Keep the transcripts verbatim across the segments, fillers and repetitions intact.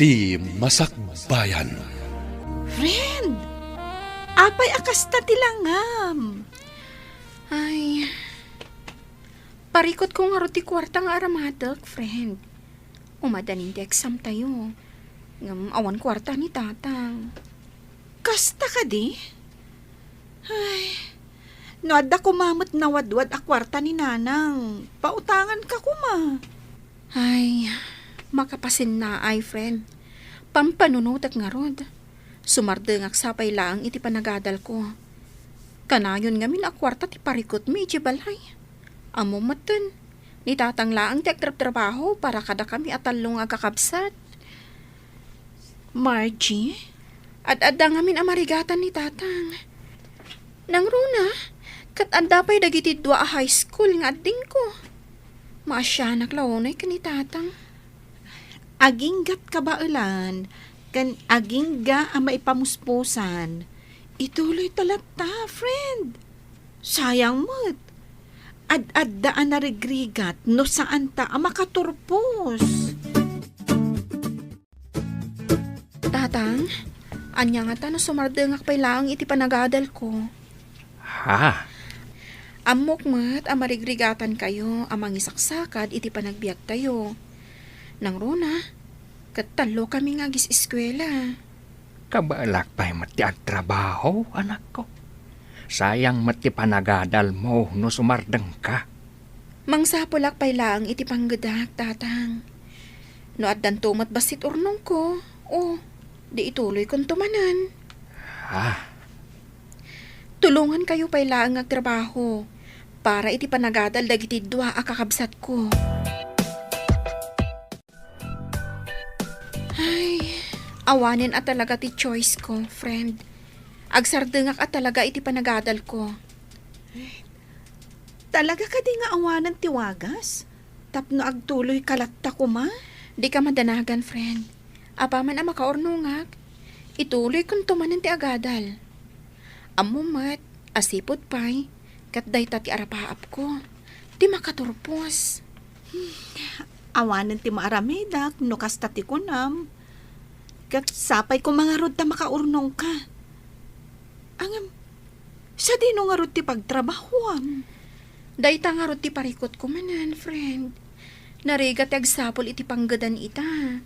Ti Masakbayan. Friend, apay a kasta ti langam? Ay, parikutko ngarud ti kuarta nga aramatek, friend. Umadanin ti exam tayo. Ngem awan kuarta ni tatang. Kasta kadi? Ay, no adda koma met nawadwad a kuarta ni nanang, pautanganka koma. Ay, makapasinnaay, friend. Pampanunotek ngarud. Sumardengak sapay laeng iti panagadalko. Kanayon ngamin a kuarta ti parikutmi iti balay. Ammom metten, ni tatang laeng ti agtrabtrabaho para kadakami a tallo nga agkakabsat. Margie? Ad-adda ngamin a marigatan ni tatang. Nangruna, ket adda pay dagiti dua a high school nga addingko. Maasianak la unay ken ni tatang. Aginggat kabaelan, ken agingga a maipamuspusan. Ituloy ta latta, friend. Sayang met. Ad-adda a narigrigat no saanta a makaturpos. Tatang, ania ngata no sumardengak pay laeng iti panagadalko? Ha? Ammok met a marigrigatankayo a mangisaksakad iti panagbiagtayo. Nangruna, ket tallokami nga agis-eskuela. Kabaelak pay met ti agtrabaho, anakko. Sayang met ti panagadalmo no sumardengka. Mangsapulak pay laeng iti panggedak, tatang. No addanto met bassit urnongko, o, di ituloykonto manen. Ah. Tulongankayo pay laeng nga agtrabaho para iti panagadal dagiti dua a kakabsatko. Ay, awanen a talaga ti choice ko, friend. Agsardengak a talaga iti panagadalko. Talaga kadi nga awanen ti wagas? Tapno agtuloyka latta koma? Dika madanagan, friend. Apaman a makaurnongak, ituloykonto manen ti agadal. Ammom met, a sipud pay, ket dayta ti arapaapko, ti makaturpos. Awanen ti maaramedak no kasta ti kunam. Ket sapay koma ngarud ta makaurnongka. Ngem, sadino ngarud ti pagtrabahoam? Dayta ngarud ti parikutko manen, friend. Narigat ti agsapul iti panggedan ita.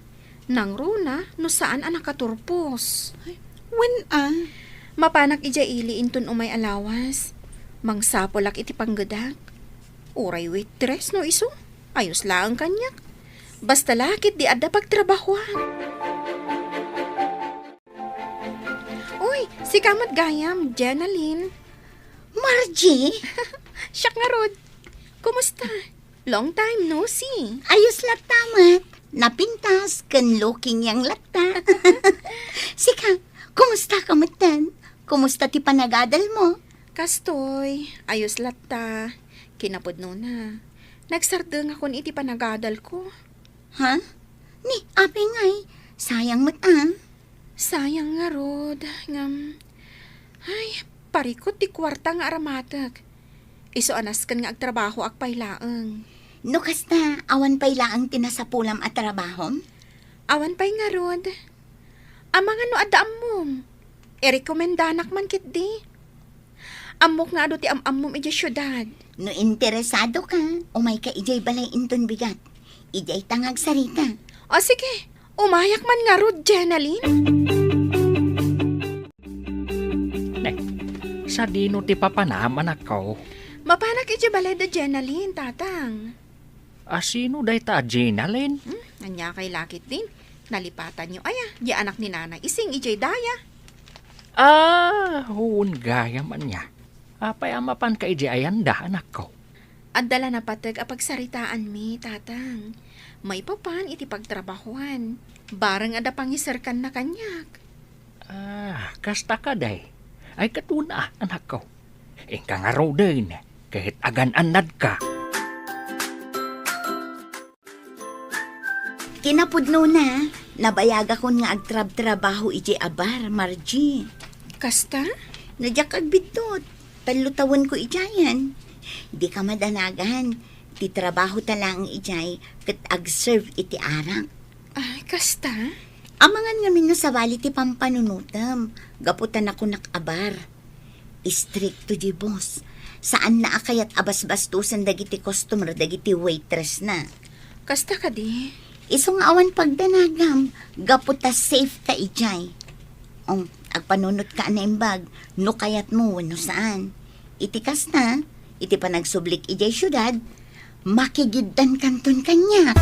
Nangruna no saan a nakaturpos. Ay, wen a? Mapanak idiay ili inton umay a lawas. Mangsapulak iti panggedak. Uray waitress no isu, ayos laeng kaniak. Basta la ketdi adda pagtrabahoan. Uy, sika met gayam, Jenalyn. Margie? Siak ngarud. Kumusta? Long time no see. Ayos latta met. Napintas ken looking young latta. Sika, kumusta ka metten? Kumusta ti panagadal mo? Kastoy, ayos latta. Kinapudnona, nagsardengakon iti panagadalko. Ha? Ni, apay ngay, sayang met a. Sayang ngarud, ngem, ay, parikut ti kuarta nga aramatek. Isu a nasken nga agtrabahoak pay laeng. No kasta, awan pay laeng ti nasapulam a trabahom? Awan pay ngarud. Amangan no adda ammom, irekomendanak man ketdi. Ammok nga adu ti am-ammom idiay siudad. No interesado ka, umayka idiay balay inton bigat. Idiay ta nga agsarita. O sige, umayak man ngarud, Jenalyn. Ne, sadino ti papanam, anakko? Mapanak idiay balay da Jenalyn, tatang. A, sino dayta a Jenalyn? Hmm, ania kay lakit din? Nalipatanyo aya, di anak ni Nanay Ising idiay daya. Ah, wen gayam ania. Apay a mapanka idiay ayanda, anakko? Adda la napateg a pagsaritaanmi, tatang. Maipapan iti pagtrabahoan. Bareng adda pangiserkanna kaniak. Ah, kasta kadi. Ay, ket wen a, anakko. Inka ngaruden, ket agan-annadka. Kinapudnona, nabayagakon nga agtrabtrabaho idiay a bar, Margie. Kasta? No diak agbiddut, tallo tawenko idiayen. Dika madanagan, ti trabahota laeng idiay ket agserve iti arak. Ay, kasta? Amangan ngamin no sabali ti pampanunotem, gapu ta nakunak a bar. Istrikto diay boss. Saanna a kayat a basbastosen dagiti customer dagiti waitress na. Kasta kadi? Isu nga awan pagdanagam, gapu ta safe ka idiay. Um, agpanunotka a naimbag, no kayatmo wenno saan. Iti kasta, iti panagsublik idiay siudad, makigiddankanton kaniak.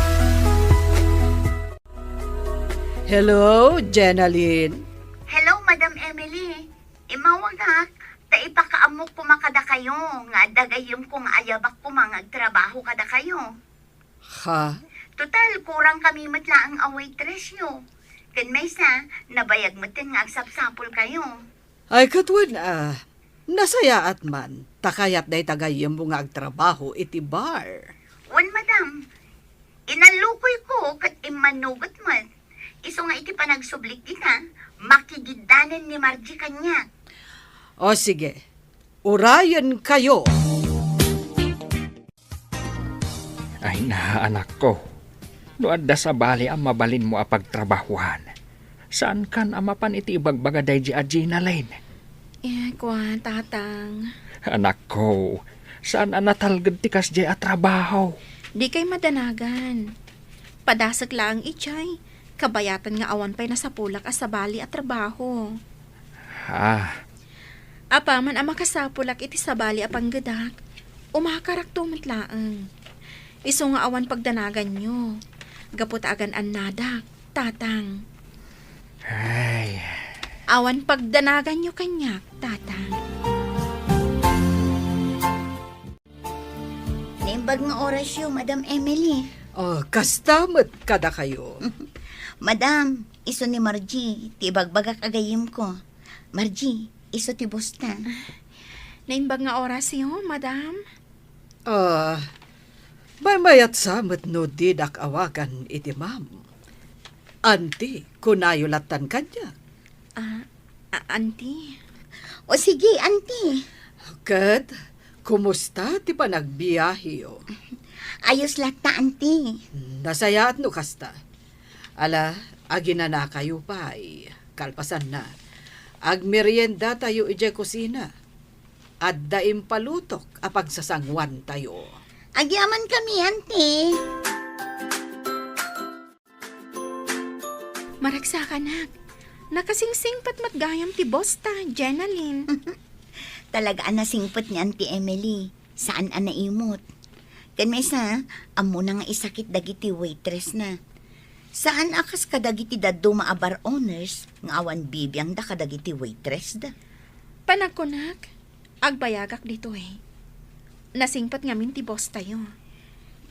Hello, Jenalyn. Hello, Madam Emily. Immawagak, ta ipakaammok koma kadakayo nga adda gayyemko nga ayabak koma nga agtrabaho kadakayo. Ha? Total, kurangkami met laeng a waitressyo. Ken maysa, nabayag metten nga agsapsapulkayo. Ay, ket wen, a, nasayaat man, ta kayat dayta gayyemmo nga agtrabaho iti bar. Wen, madam, inallukoyko ket immanugot met. Isu nga iti panagsublik dita, makigiddanen ni Margie kaniak. O sige, urayenkayo. Ay na, anakko. No adda sabali a mabalinmo a pagtrabahuan, saankan a mapan iti ibagbaga daydi a Jenalyn? Eh, kua, Tatang. Anakko, saan a natalged ti kasdiay a trabaho? Dikay madanagan. Padasek laeng idiay, kabayatan nga awan pay nasapulak a sabali a trabaho. Ah. Apaman a makasapulak iti sabali a panggedak, umakarakto met laeng. Isu nga awan pagdanaganyo, gapu ta agan-annadak, Tatang. Ay. Awan pagdanaganyo kaniak, Tatang. Naimbag nga orasyo, Madam Emily. Oh, kasta met kadakayo. Madam, isu ni Margie, ti ibagbagak a gayyemko. Margie, isu ti boss ta. Naimbag nga orasyo, Madam. Ah, maymayat sa met no didak awagan iti ma'am. Auntie, kunayo lattan kaniak. Ah, a-, auntie? O sige, auntie. Ket, kumusta ti panagbiaheyo? Ayos latta, auntie. Nasayaat no kasta. Ala, aginanakayo pay. Kalpasanna, agmeriendatayo idiay kusina. Adda impalutok a pagsasanguantayo. Agyamankami, auntie. Maragsakanak, nakasingsingpet met gayam ti boss ta, Jenalyn. Talaga a nasingpet ni Auntie Emily, saan a naimot. Ken maysa, ammona nga isakit dagiti waitress na. Saan a kas kadagiti dadduma a bar owners nga awan bibiangda kadagiti waitress da. Panagkunak, agbayagak ditoy. Nasingpet ngamin ti boss tayo.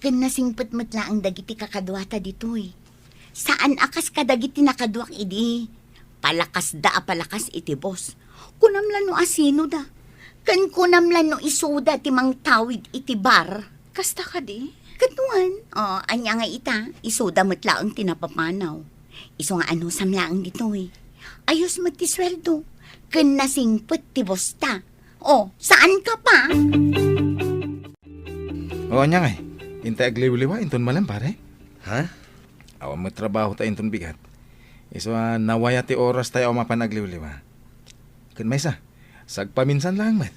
Ken nasingpet met laeng dagiti kakaduata ditoy. Saan a kas kadagiti nakaduak idi. Palakasda a palakas iti boss. Kunam la no asinoda. Ken kunam la no isuda ti mangtawid iti bar. Kasta kadi? Ket wen, o, ania nga ita, isuda met laeng ti napapanaw. Isu nga anusam laeng ditoy. Ayos met ti sueldo. Ken nasingpet ti boss ta. O, saan ka pa? O, ania ngay? Intay agliwliwa inton malem, pare? Ha? Awan met trabaho ta inton bigat. Isu a nawaya ti oras tayo a mapan agliwliwa. Ken maysa, sagpaminsan laeng met.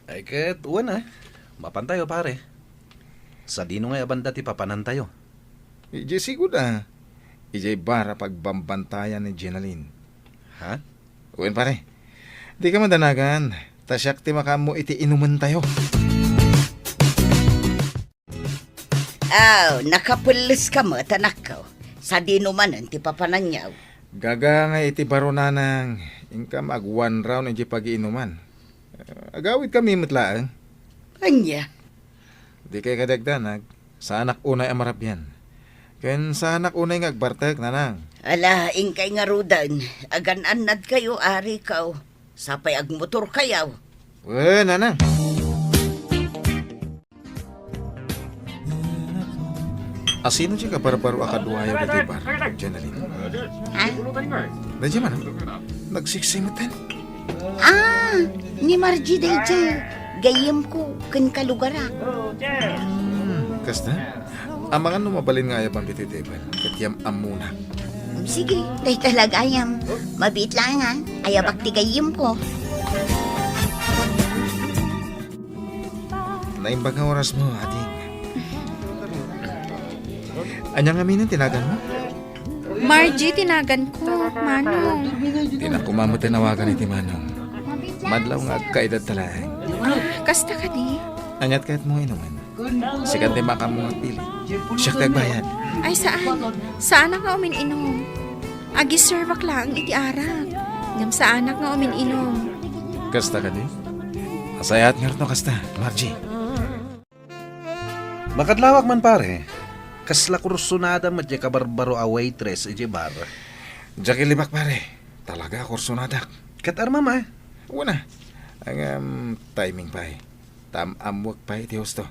Ay ket, wen a. Mapan tayo, pare. Sadino ngay a banda ti papanan tayo? Idiay sigud a. Idiay bar a pagbambantayan ni Jenalyn. Ha? Wen, pare. Dika madanagan, ta siak ti makaammo iti inumen tayo. Aw, nakapelles ka met, anakko. Sadino manen ti papananyo? Gaga nga iti baro, nanang, inkam ag one round iti pagiinuman. Agawid kami met laeng. Ania? Dikay kadagdanag, saanak unay a marabian. Ken saanak unay nga agbartek, nanang. Ala, inkay ngaruden, agan-annad kayo, ari kaw. Sapay agmotor kayaw. Wen, nanang. Asino ti kabarbaro a kaduayo ditoy bar, Jenalyn? Ha? Nadya man, nagsiksimetan. Ah, ni Margie daydiay. Gayyemko ken kalugarak. Hmm, kasta? Amangan no mabalin nga ayabam ditoy table, ket yam-ammona. Sige, dayta la gayam. Mabiit laeng, a. Ayabak ti gayyemko. Naimbag nga orasmo, ading. Ania ngamin ti naganmo? Margie ti naganko, Manong. Dinak koma met nawagan iti Manong. Madlaw nga agkaedadta laeng. Ah, kasta kadi? Aniat kayatmo nga inumen? Sika ti makaammo nga agpili. Siak ti agbayad. Ay, saan. Saanak nga umin-inum. Agiservak laeng iti arak. Ngem saanak nga umin-inum. Kasta kadi? Nasayaat ngarud no kasta, Margie. Makadlawak man, pare. Kasla kursunada met diay kabarbaro a waitress idiay bar. Diak ilibak, pare. Talaga, kursunadak. Ket armam a? Wen a. Ngem, timing pay. Ta am-ammoek pay iti husto.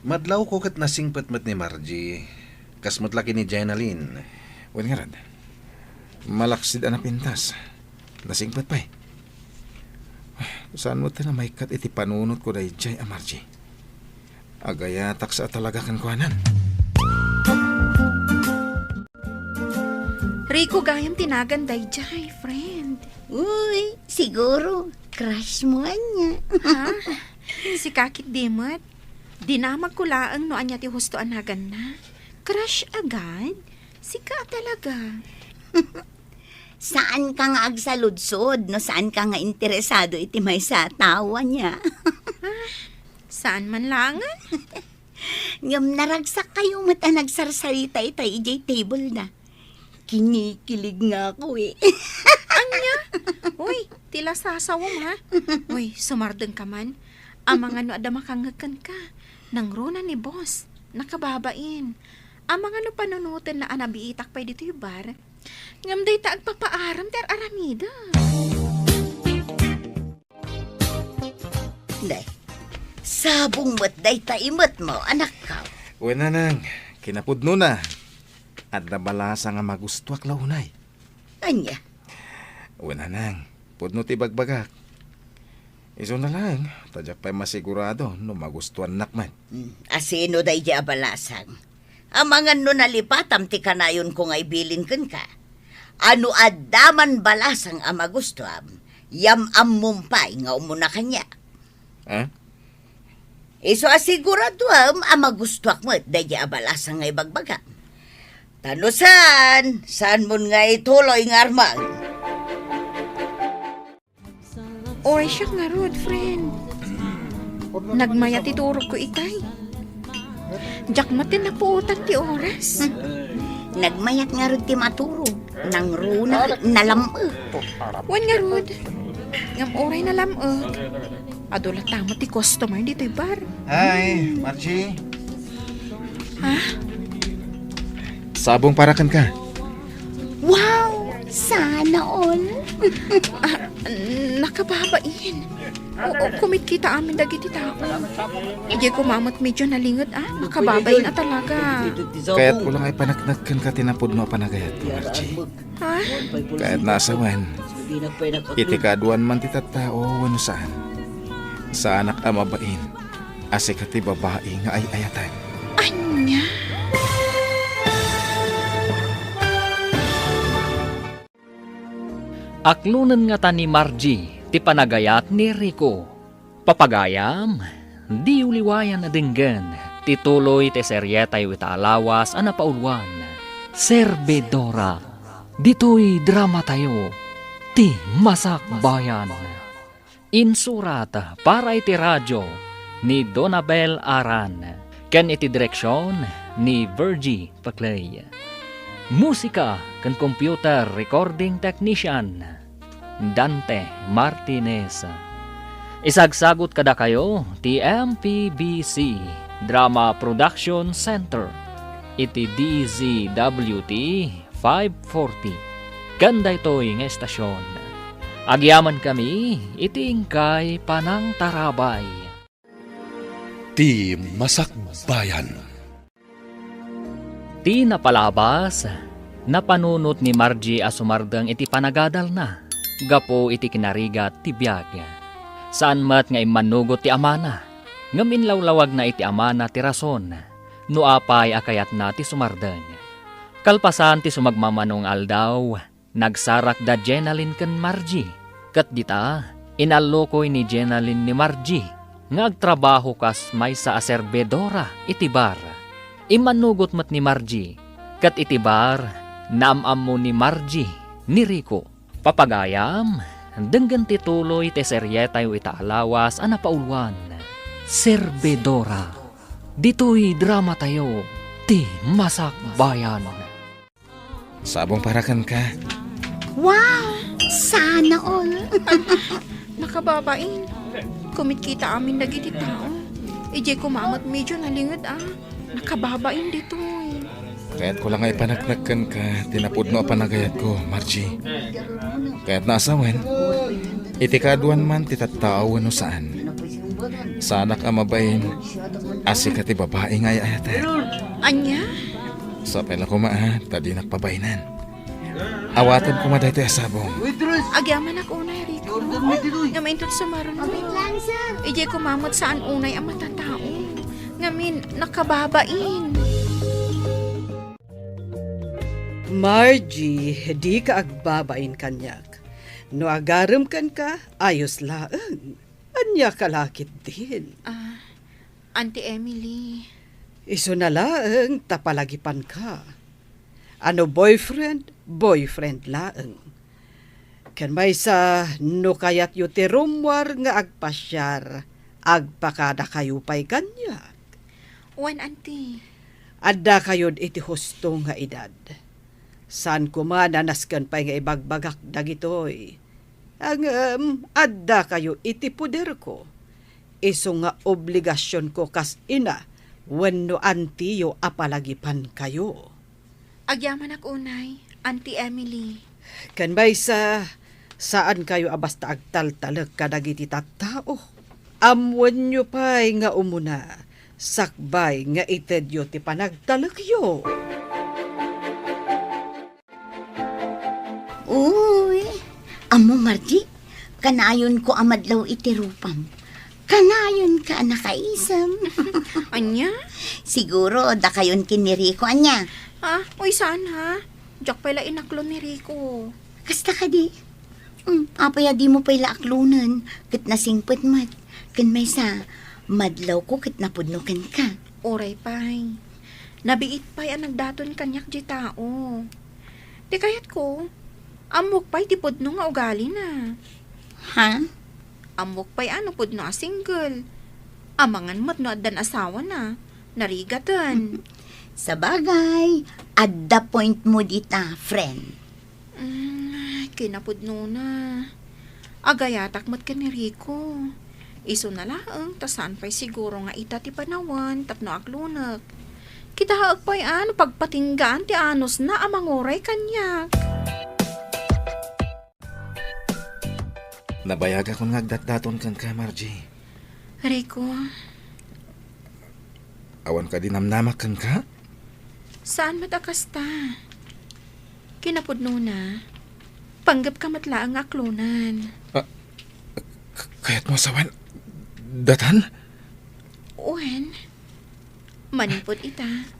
Madlawko ket nasingpet met ni Margie. Kas met la ken ni Jenalyn. Wen ngarud. Malaksid a napintas. Nasingpet pay. Saan met ti namaykat iti panunotko daydiay a Margie? Agayatak sa a talaga kenkuanan. Rico gayam ti nagan daydiay, friend. Uy, siguro, crush mo ania. Ha? Sika ketdi met. Dinamagko laeng no ania ti husto a naganna. Crush agad? Sika a talaga. Saanka nga agsaludsod no saanka nga interesado iti maysa a tao ania. Ah, saan man laengen? Ngem naragsakkayo met a nagsarsarita itay idiay table-na. Kinikilig nga ako, eh. Ania? Uy, ti lasasawem, ha? Uy, sumardengka man. Amangan no adda makangngeg kenka. Nangruna ni boss. Nakababain. Amangan no panunotenna a nabiitak pay ditoy bar. Ngem dayta agpapaaram ti ar-aramidek. Nay, sabong met dayta imetmo, anakko. Wen, nanang, kinapudnona. Adda balasang a magustuak la unay. Ania? Wen, nanang, pudno ti bagbagak. Isuna laeng, ta diak pay masigurado no magustuannak met. Hmm, a sino daydi a balasang? Amangan no nalipatam ti kanayonko nga ibilin kenka. A no adda man balasang a magustuam, yam-ammom pay nga umuna kaniak. Ha? Isu a siguraduem a magustuak met daydi a balasang nga ibagbagam. Ta no saan, saanmon nga ituloy nga armang. Oy, siak ngarud, friend. Nagmayat ti turogko itay. Diak met ti napuotan ti oras. Hmm. Nagmayat ngarud ti maturog. Nangruna, nalam-ek. Wen ngarud. Ngem uray nalam-ek, adu latta met ti customer ditoy bar. Hi, Margie. Ha? Sabong para kenka. Wow! Sana all! Ah, nakababain. Oo, kumitkita amin dagiti tao. Idiay koma met medyo nalinget, ah. Nakababain a talaga. Kayatko lang a ipaneknek kenka ti napudno a panagayat, Margie. Ha? Kayatna a sawen, iti kaaduan man ti tattao wenno saan, saanak a mabain a sika ti babai nga ay-ayatan. Ania? Aklonen ngata ni Margie ti panagayat ni Rico. Papagayam, diyo liwayan a denggen ti tuloy ti serietayo ita a lawas a napauluan, Servidora. Ditoy dramatayo, Ti Masakbayan. Insurat para iti radio ni Donabel Aran ken iti direksion ni Virgie Paclay. Musika ken computer recording technician, Dante Martinez. Isagsagut kadakayo ti M P B C Drama Production Center iti D Z W T five forty. Ken daytoy nga estasion, agyamankami iti inkay panangtarabay. Ti Masakbayan. Ti napalabas, napanunot ni Margie a sumardeng iti panagadalna gapu iti kinarigat ti biag. Saan met nga immannugot ti amana, ngem inlawlawagna iti amana ti rason no apay a kayatna ti sumardeng. Kalpasan ti sumagmamano nga aldaw, nagsarak da Jenalyn ken Margie. Ket dita, inallukoy ni Jenalyn ni Margie nga agtrabaho kas maysa a serbedora iti bar. Immannugot met ni Margie, ket iti bar, naam-ammo ni Margie ni Rico. Papagayam, denggen ti tuloy ti serietayo ita a lawas a napauluan, Serbedora. Ditoy dramatayo, ti Masakbayan. Sabong para kenka. Wow! Sana all! Nakababain. Kumitkita amin dagiti tao. Idiay koma met medyo nalinged a. Nakababain ditoy. Kayatko la nga ipaneknek kenka ti napudno a panagayatko, Margie. Kayatna a sawen, iti kaaduan man ti tattao wenno saan, saanak a mabain a sika ti babai nga ay-ayatek. Ania? Sapay la koma a, ta dinak pabainan. Awatem koma daytoy a sabong. Agyamanak unay, Rico. Ngem inton sumaruno, idiay koma met saan unay a matatao. Ngamin, nakababain. Margie, dika agbabain kaniak. No agarem kenka, ayos laeng. Ania ka la ketdin? Ah, Auntie Emily. Isuna laeng ta palagipanka. A no boyfriend, boyfriend laeng. Ken maysa, no kayatyo ti rummuar nga agpasiar, agpakadakayo pay kaniak. Wen, Auntie. Addakayod iti husto nga edad. Saan koma a nasken pay nga ibagbagak dagitoy. Ngem addakayo iti poderko. Isu nga obligasionko kas ina wenno antiyo a palagipankayo. Agyamanak unay, Auntie Emily. Ken maysa, saankayo a basta agtaltalek kadagiti tattao. Ammoenyo pay nga umuna, sakbay nga itedyo ti panagtalekyo. Uy, ammo, Margie, kanayonko a madlaw iti rupam. Kanayonka a nakaisem. Ania? Siguro, dakayon ken ni Rico, ania? Ah, uy, saan, ha? Diak pay la inaklon ni Rico. Kasta kadi? Hmm, apay a dimo pay la aklonen, ket nasingpet met. Ken maysa, madlawko ket napudno kenka. Uray pay. Nabiit pay a nagdaton kaniak diay tao. Ti kayatko, ammok pay ti pudno nga ugalina. Ha? Ammok pay a no pudno a single. Amangan met no addan asawana. Narigaten. Sabagay, adda point mo dita, friend. Mm, kinapudnona. Agayatak met ken ni Rico. Isuna laeng ta saan pay siguro nga ita ti panawen tapno aklonek. Kitaek pay a no pagpatinggaan ti anusna a manguray kaniak. Nabayagakon nga agdatdaton kenka, Margie. Rico. Awan kadi namnamak kenka? Saan met a kasta. Kinapudnona, panggepka met laeng nga aklonen. Ah, k-, kayatmo a sawen datan? Wen, manipud ita,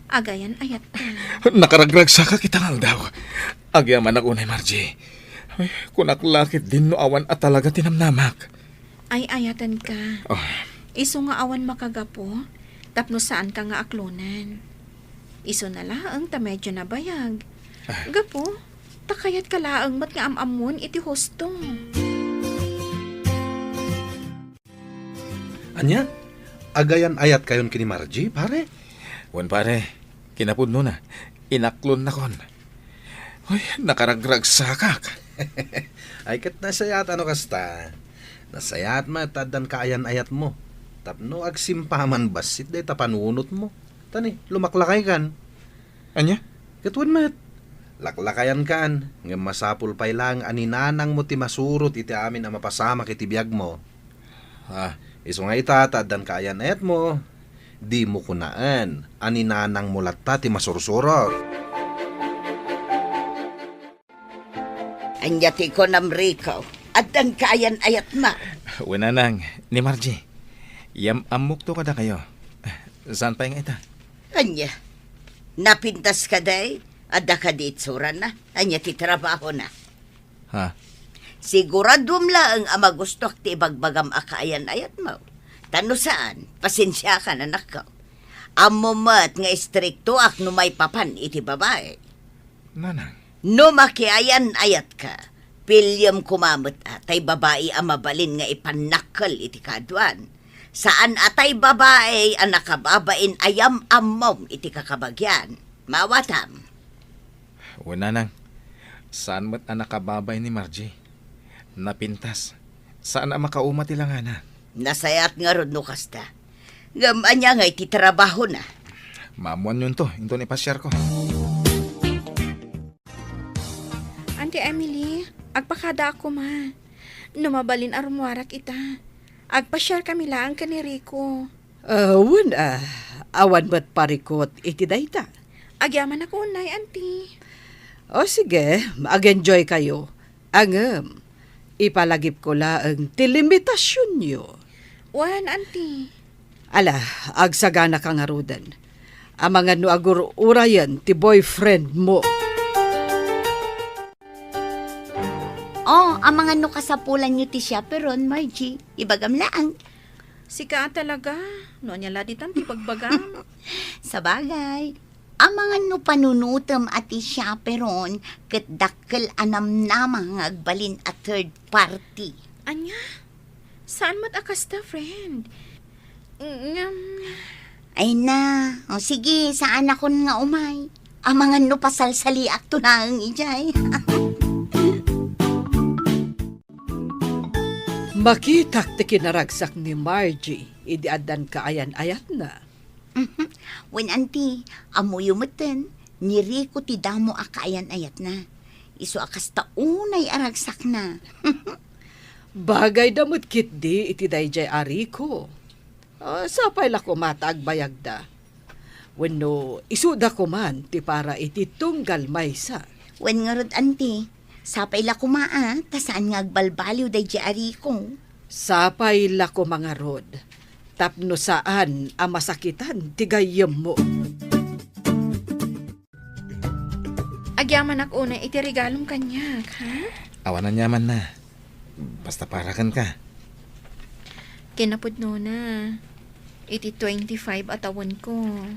agayan-ayatka. Nakaragragsakak ita nga aldaw. Agyamanak unay, Margie. Ay, kunak la ketdin no awan a talaga ti namnamak. Ay-ayatenka. Ah. Isu nga awan makagapu, tapno saanka nga aklonen. Isuna laeng ta medyo nabayag. Ah. Gapu, ta kayatka laeng met nga am-ammon iti husto. Ania? Agayan-ayatkayon ken ni Margie, pare? Wen, pare. Kinapudnona, inaklonnakon. Uy, nakaragragsakak. Ay, ket nasayaat a no kasta. Nasayaat met ta addan kaayan-ayatmo. Tapno agsimpaman bassit dayta panunotmo. Ta ni, lumaklakaykan. Ania? Ket wen met, laklakayankan, ngem masapul pay laeng a ninanangmo ti masurot iti amin a mapasamak iti biagmo. Ah, isu nga ita, ta addan kaayan-ayatmo, dimo kunaen a ninanangmo latta ti masursurot. Ania ti kunam, Rico? Addan kaayan-ayatna? Wen, nanang, ni Margie. Yam-ammokto kadakayo. Saan pay nga ita? Ania? Napintas kadi? Adda kadi itsurana? Ania ti trabahona? Ha? Siguraduem laeng a magustuak ti ibagbagam a kaayan-ayatmo. Ta no saan, pasensiakan, anakko. Ammom met nga istriktoak no maipapan iti babai. Nanang. No makiayan-ayatka, piliem koma met a tay babai a mabalin nga ipannakkel iti kaaduan. Saan a tay babai a nakababain a yam-ammom iti kakabagian. Maawatam. Wen, nanang. Saan met a nakababain ni Margie. Napintas. Saan a makauma ti langana. Nasayaat ngarud no kasta. Ngem ania ngay ti trabahona? Maammoanyonto inton ipasiarko. Auntie Emily, agpakadaak koma. No mabalin a rummuarak ita, agpasiarkami laeng ken ni Rico. Ah, wen, ah, awan met parikut iti dayta. Agyamanak unay, Auntie. O sige, mag-enjoy kayo. Ngem, ipalagipko laeng ti limitasionyo. Wen, Auntie. Ala, agsaganaka ngaruden. Amangan no agur-urayen ti boyfriendmo. Oh, amangan no kasapulanyo ti chaperon, Margie. Ibagam laeng. Sika a talaga. No ania la ditan ti bagbagam? Sabagay, amangan no panunotem a ti chaperon ket dakkel a namnama nga agbalin a third party. Ania? Saan met a kasta, friend? Ngem, ay na. O sige, saanakon nga umay. Amangan no pasalsaliakto laeng idiay. Makitak ti kinaragsak ni Margie idi addan kaayan-ayatna. Mhm. Wen, Auntie, ammoyo metten, ni Rico ti damo a kaayan-ayatna. Isu a kasta unay a ragsakna. Bagayda met ketdi iti daydiay a Rico. Ah, sapay la koma ta agbayagda. Wenno, isuda koman ti para iti tunggal maysa. Wen ngarud, Auntie, sapay la koma a, ta saan nga agbalbaliw daydiay a Rico. Sapay la koma ngarud, tapno saan a masakitan ti gayyemmo. Agyamanak unay iti regalom kaniak, ha? Awan aniamanna. Basta para kenka. Kinapudnona, iti twenty-five a tawenko,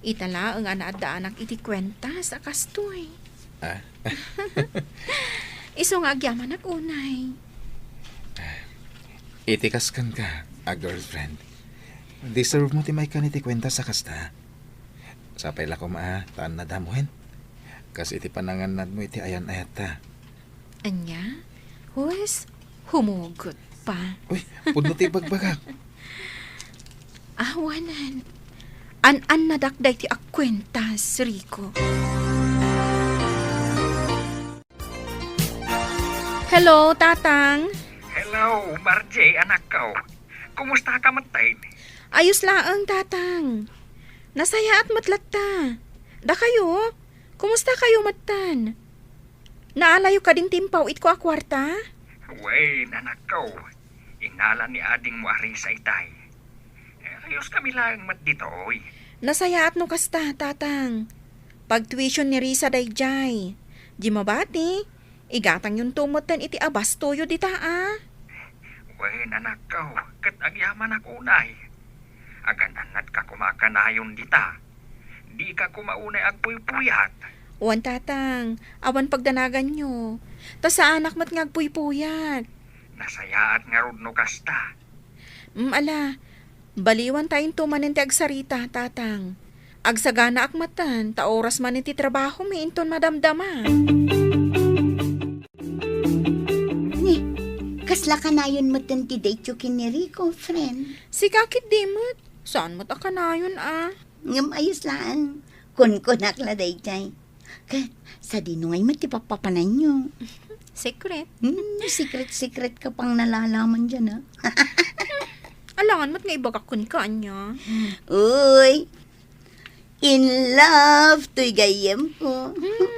ita laeng a naaddaanak iti kuentas a kastoy. Ah? Isu nga agyamanak unay. Iti kas kenka a girlfriend, deserve mo ti maikkan iti kuentas a kasta. Sapay la koma a, ta annadam wen. Kas iti panangannadmo iti ayan-ayatta. Ania? Huwes, humugot pa. Uy, pudno ti ibagbagak. Awanan. An-annadak daytoy a kuentas, Rico. Hello, Tatang. Hello, Margie, anakko. Kumusta ka metten? Ayos laeng, Tatang. Nasayaat met latta. Dakayo? Kumusta kayo metten? Naalayo kadin ti impawitko a kuarta? Wen, anakko. Inala ni adingmo a Risa itay. Eh, ayos kami laeng met ditoy. Nasayaat no kasta, Tatang. Pagtuition ni Risa daydiay. Di mabati, igatangyonto metten iti abastoyo dita a. Wen, anakko, ket agyamanak unay. Agan-annadka koma kanayon dita. Dika koma unay agpuypuyat. Wen, Tatang, awan pagdanaganyo. Ta saanak met nga agpuypuyat. Nasayaat ngarud no kasta. Mm, ala, baliwanta into manen ti agsarita, Tatang. Agsaganaak metten, ta oras manen ti trabahomi inton madamdama. Ni, kasla kanayon metten ti date-yo ken ni Rico, friend? Sika ketdi met. Saan met a kanayon a? Ngem ayos laeng. Kunkunak la daydiay. Ket, sadino ngay met ti pappapananyo? Secret. Hmm, secret-secret ka pang nalalaman diay, a. Alangan met nga ibagak kenka, ania? Uy, in love toy gayyemko. Hmm.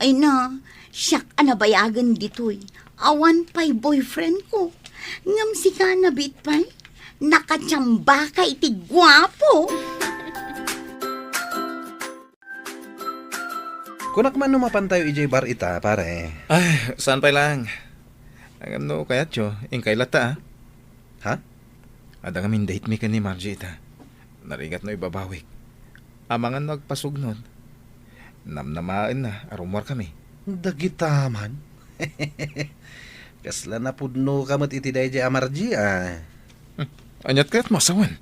Ay na, siak a nabayagen ditoy. Awan pay boyfriendko. Ngem sika, nabiit pay. Nakatiambaka iti guapo. Kunak man no mapantayo idiay bar ita, pare. Ay, saan pay laeng. Ngem no kayatyo, inkay latta, a. Ha? Adda ngamin date mi ken ni Margie ita. Narigat no ibabawik. Amangan no agpasugnod. Namnamaenna a rummuarkami. Dagita man. Kasla napudnoka met iti daydiay a Margie, a. Hmm. Aniat kayatmo a sawen?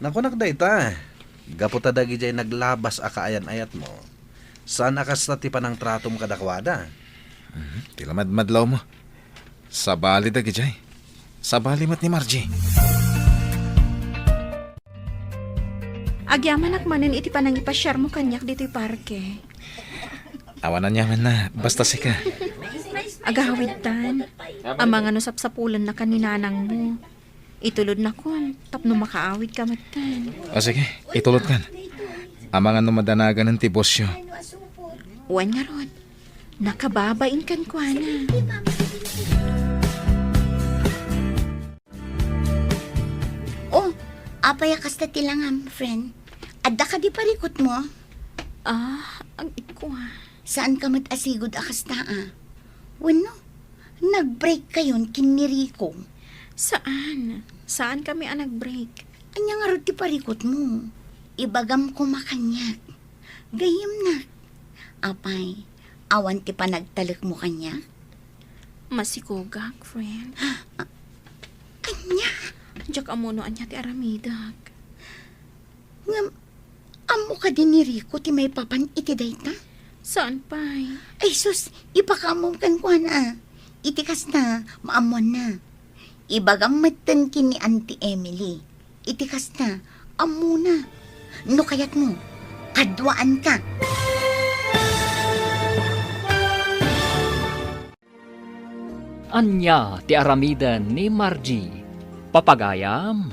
Nakunak dayta, gapu ta dagidiay naglabas a kaayan-ayatmo, saan a kasta ti panangtratom kadakuada. Mhm, ti lamadmadlawmo. Sabali dagidiay. Sabali met ni Margie. Agyamanak manen iti panangipasiarmo kaniak ditoy parke. Awan aniamanna, basta sika. Agawidtan. Amangan no sapsapulennaka ni nanangmo. Itulodnakon tapno makaawidka metten. O sige, itulodkan. Amangan no madanaganen ti bosyo. Wen ngarud, nakababain kenkuana. Oh, apay a kasta ti langam, friend? Adda kadi parikutmo? Ah, agkua. Saanka met a sigud a kasta, a? Wenno, nag-break kayon ken ni Rico? Saan. Saankami a nag-break. Ania ngarud ti parikutmo? Ibagam koma kaniak. Gayyemnak. Apay, awan ti panagtalekmo kaniak? Masikogak, friend. Ania? Diak ammo no ania ti aramidek. Ngem, ammo kadi ni Rico ti maipapan iti dayta? Saan pay? Ay sus, ipakaammom kenkuana. Iti kasta, maammoanna. Ibagam metten ken ni Auntie Emily. Iti kasta, ammona. No kayatmo, kaduaanka. Ania ti aramiden ni Margie? Papagayam,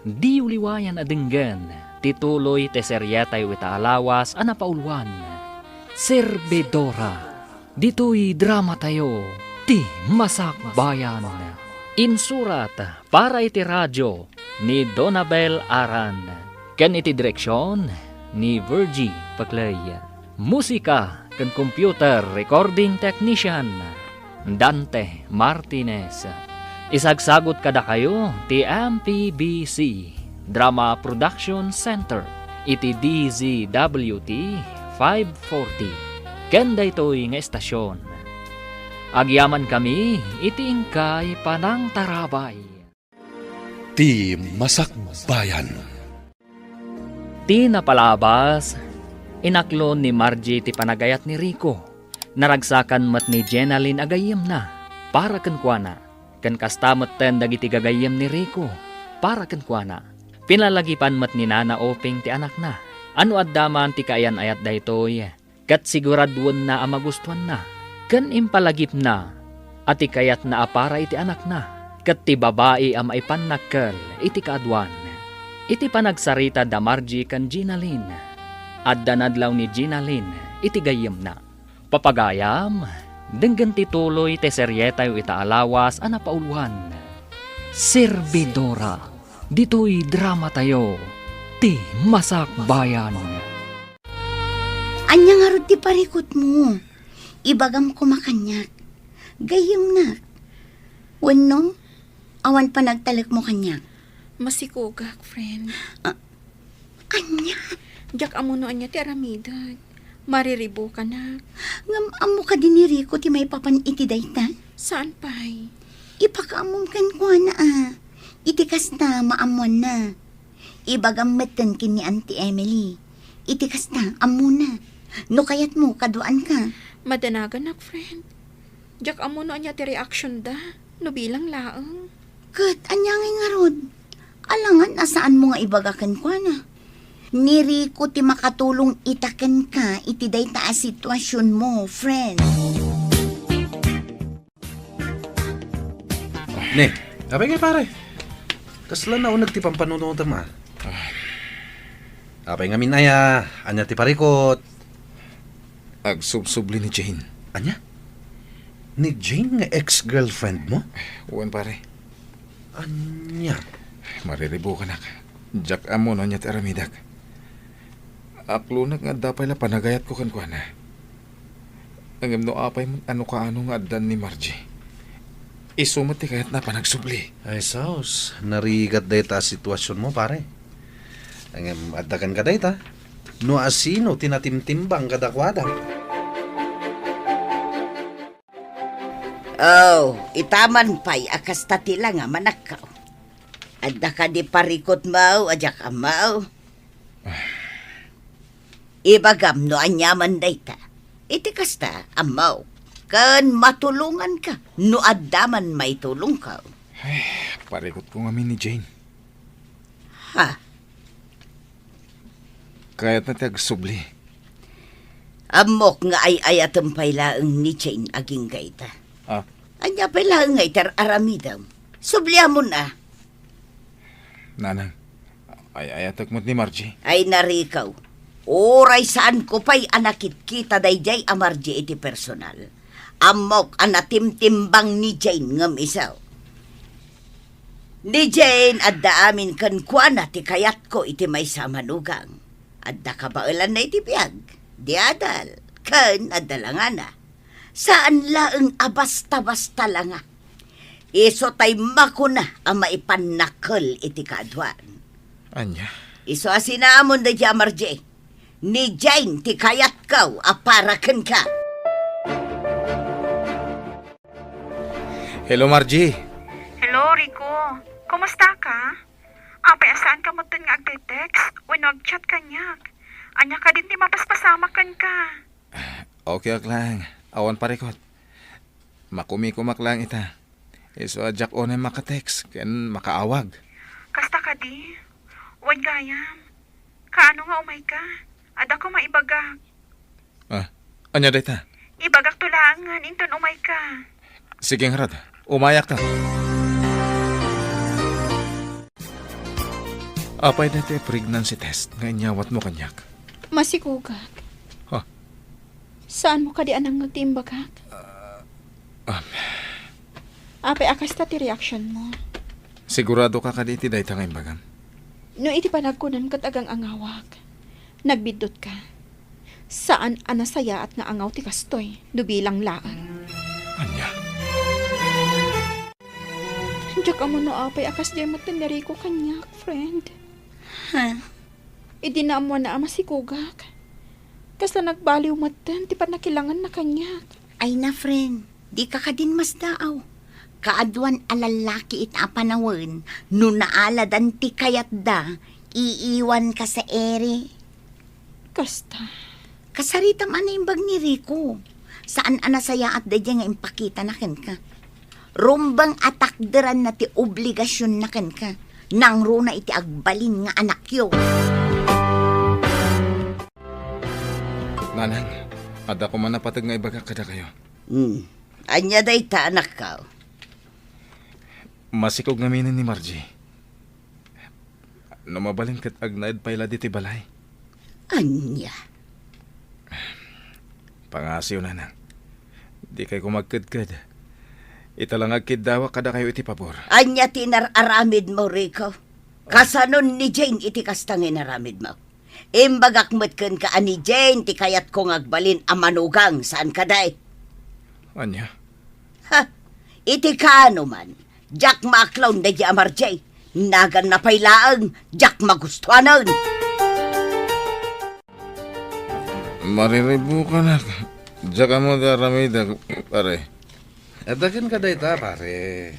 diyo liwayan a denggen ti tuloy ti serietayo ita a lawas a napauluan, Servidora. Ditoy dramatayo, ti Masakbayan. Insurat para iti radio ni Donabel Aran, ken iti direksion ni Virgie Paclay. Musika ken computer recording technician, Dante Martinez. Isagsagut kadakayo ti M P B C Drama Production Center iti D Z W T five forty. Ken daytoy nga estasion, agyamankami iti inkay panangtarabay. Ti Masakbayan. Ti napalabas, inaklon ni Margie ti panagayat ni Rico. Naragsakan met ni Jenalyn a gayyemna para kenkuana, ken kasta metten dagiti gagayyem ni Rico para kenkuana. Pinalagipan met ni Nana Oping ti anakna a no adda man ti kaayan-ayat daytoy, ket siguraduenna a magustuanna, ken impalagipna a ti kayatna a para iti anakna ket ti babai a maipannakkel iti kaaduan. Iti panagsarita da Margie ken Ginalyn, adda nadlaw ni Ginalyn iti gayyemna. Papagayam, denggen ti tuloy ti serietayo ita a lawas a napauluan, Servidora. Ditoy dramatayo, ti Masakbayan. Ania ngarud ti parikutmo? Ibagam koma kaniak. Gayyemnak. Wenno, awan panagtalekmo kaniak? Masikogak, friend. Ah, ania? Diak ammo no ania ti aramidek. Mariribukanak. Ngem ammo kadi ni Rico ti maipapan iti dayta? Saan pay? Ipakaammom kenkuana a. Iti kasta, maammoanna. Ibagam metten ken ni Auntie Emily. Iti kasta, ammona. No kayatmo, kaduaanka. Madanaganak, friend. Diak ammo no ania ti reaction da, no bilang laeng. Ket ania ngay ngarud? Alangan a saanmo nga ibaga kenkuana. Ni Rico ti makatulong ita kenka iti dayta a situasionmo, friend. Ne, apay ngay, pare? Kasla nauneg ti pampanunotem, a. Apay ngamin aya, ania ti parikut? Agsubsubli ni Jane. Ania? Ni Jane nga ex-girlfriendmo? Wen, pare. Ania? Mariribukanak. Diak ammo no ania ti aramidek. Aklonek nga adda pay la panagayatko kenkuana. Ngem no apay met a no kaano nga addan ni Margie, isu met ti kayatna a panagsubli. Ay, sus, narigat dayta a situasionmo, pare. Ngem adda kenka dayta, no asino ti natimtimbang kadakuada. Oh, itaman pay a kasta ti langa, manakkaw. Adda kadi parikutmo a diak ammo? Ibagam no aniaman dayta. Iti kasta, ammok, ken matulonganka no adda man maitulongko. Ay, parikutko ngamin ni Jane. Ha? Kayatna ti agsubli. Ammok nga ay-ayatem pay laeng ni Jane agingga ita. Ah? Ania pay laeng nga iti ar-aramidem? Subliamon a. Nanang, ay-ayatek met ni Margie. Ay narikaw. Uray saanko pay a nakitkita daydiay a Margie iti personal. Ammok a natimtimbang ni Jane ngem isu. Ni Jane adda amin kenkuana ti kayatko iti maysa a manugang. Adda kabaelanna iti biag, di adal, ken adda langana. Saan laeng a basta-basta langa. Isu tay makuna a maipannakkel iti kaaduan. Ania? Isu a sinamon daydiay a Margie. Ni Jane ti kayatko a para kenka. Hello, Margie. Hello, Rico. Kumusta ka? Apay a saanka metten nga agte-text wenno agchat kaniak? Ania kadin ti mapaspasamak kenka? Okay ak laeng. Awan parikut. Makumikumak laeng ita. Isu a diak unay maka-text ken makaawag. Kasta kadi? Wen gayam. Kaano nga umayka? Adda koma ibagak. Ah, ania dayta? Ibagakto laengen inton umayka. Sige ngarud, umayakto. Apay daytoy pregnancy test nga inyawatmo kaniak? Masikogak. Ha? Saanmo kadi a nangngeg ti imbagak? Ah, um. Apay a kasta ti reaksionmo? Siguradoka kadi iti dayta nga imbagam? No iti panagkunam ket agang-angawak, nagbiddutka. Saan a nasayaat nga angaw ti kastoy, no bilang laeng. Ania? Diak ammo no apay a kasdiay metten ni Rico kaniak, friend. Ha? Idi naammoanna a masikogak, kasla nagbaliw metten ti pannakilanganna kaniak. Ay na, friend, dika kadin masdaaw. Kaaduan a lallaki ita a panawen, no naaladan ti kayatda, iiwanka sa iri. Kasta. Kasaritam a naimbag ni Rico. Saan a nasayaat daydiay nga impakitana kenka. Rumbeng a takderanna ti obligasionna kenka. Nangruna iti agbalin nga anakyo. Nanang, adda koma napateg nga ibagak kadakayo. Hmm. Ania dayta, anakko? Masikog ngaminen ni Margie. No mabalin ket agnaed pay la ditoy balay. Ania? Pangasiw, nanang. Dikay koma agkedked. Ita la nga agkiddawak kadakayo iti pabor. Ania ti inar-aramidmo, Rico? Kasanon ni Jane iti kasta nga inaramidmo? Imbagak met kenka a ni Jane ti kayatko nga agbalin a manugang, saan kadi? Ania? Ha? Iti kaano man, diak maaklaw daydi a Margie. Naganna pay laeng, diak magustuanen. Mariribukanak. Diak ammo ti aramidek, pare. Adda kenka dayta, pare.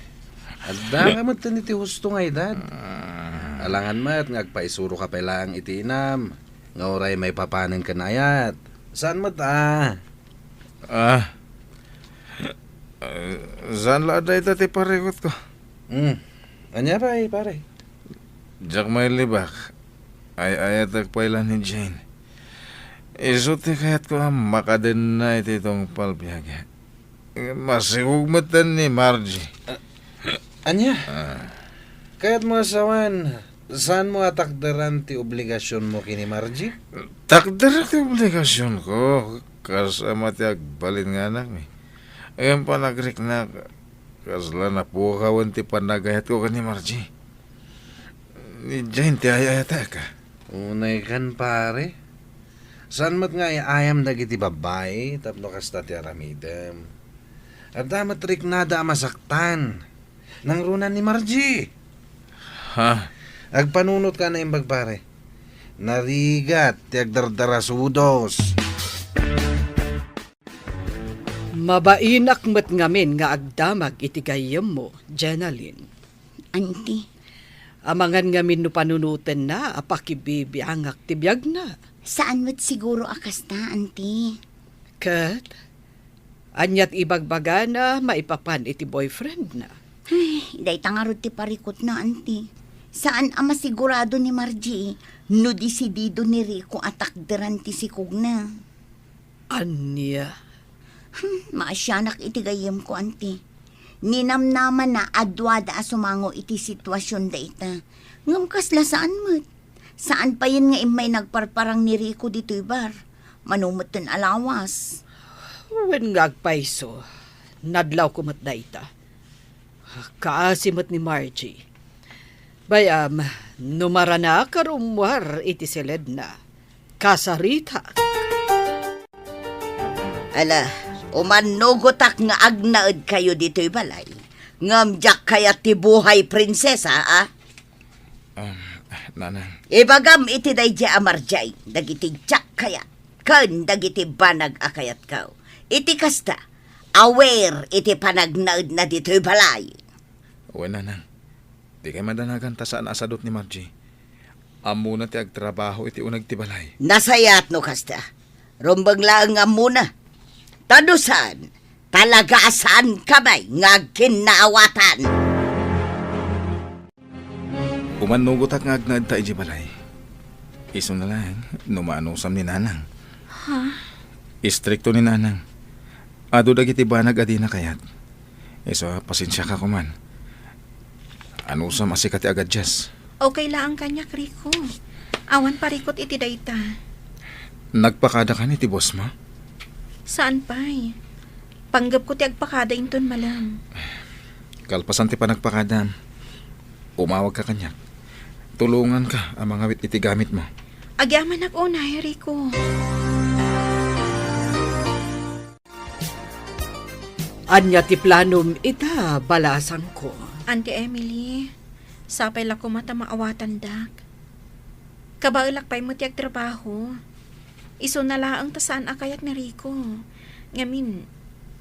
Adda ka met iti husto nga edad. Ah. Alangan met nga agpaisuroka pay laeng iti inam, nga uray maipapanen ken ayat. Saan met a? Ah. Eh, saan la a dayta ti parikutko? Hmm. Ania pay, pare? Diak mailibak. Ay-ayatek pay la ni Jane. Isu ti kayatko a makadenna iti tungpal biag. Masikog metten ni Margie. Ah, ania? Ah. Kayatmo a sawen, saanmo a takderan ti obligasionmo ken ni Margie? Takderak ti obligasionko, kas ama ti agbalin nga anakmi. Ngem panagriknak, kasla napukawen ti panagayatko ken ni Margie. Ni Jane ti ay-ayatek. Unay kan, pare. Saan met nga ay-ayam dagiti babbai tapno kasta ti aramidem? Adda met riknada a masaktan. Nangruna ni Margie. Ha? Agpanunot ka, Naimbag Pare. Narigat ti agdardarasudos. Mabainak met ngamin nga agdamag iti gayyemmo, Jenalyn. Auntie. Amangan ngamin no panunotenna a pakibibiangak ti biagna. Saan met siguro a kasta, Auntie. Ket, ania ti ibagbagana maipapan iti boyfriendna? Ay, dayta ngarud ti parikutna, Auntie. Saan a masigurado ni Margie no desidido ni Rico a takderan ti sikogna. Ania? Hmm, maasianak iti gayyemko, Auntie. Ninamnamana a duada a sumango iti situasion dayta. Ngem kasla saan met. Saan payen nga immay nagparparang ni Rico ditoy bar. Mano metten a lawas. Wen nga agpayso, nadlawko met dayta. Kaasi met ni Margie. Bay-am, no maranak a rummuar iti siledna, kasaritak. Ala, umannugotak nga agnaedkayo ditoy balay. Ngem diak kayat ti buhay prinsesa, a? Um, Nanang. Ibagam iti daydiay a Margie dagiti diak kayat ken dagiti banag a kayatko. Iti kasta, aware iti panagnaedna ditoy balay. Wen, Nanang. Dikay madanagan ta saan a sadut ni Margie. Ammona ti agtrabaho iti uneg ti balay. Nasayaat no kasta. Rumbeng laeng nga ammona. Ta no saan, talaga a saankami nga agkinnaawatan. Umannugotak nga agnaedta idiay balay. Isuna laeng no maanusam ni Nanang. Ha? Istrikto ni Nanang. Adu dagiti banag a dina kayat. Isu a, pasensiaka koman. Anusam a sika ti agadjust. Okay laeng kaniak, Rico. Awan parikut iti dayta. Nagpakada kan iti bossmo? Saan pay. Panggepko ti agpakada inton malem. Kalpasan ti panagpakadam, umawagka kaniak. Tulonganka a mangawit iti gamitmo. Agyamanak unay, Rico. Ania ti planom ita, balasangko? Auntie Emily, sapay la koma ta maawatandak. Kabaelak pay met ti agtrabaho. Isuna laeng ta saan a kayat ni Rico. Ngamin,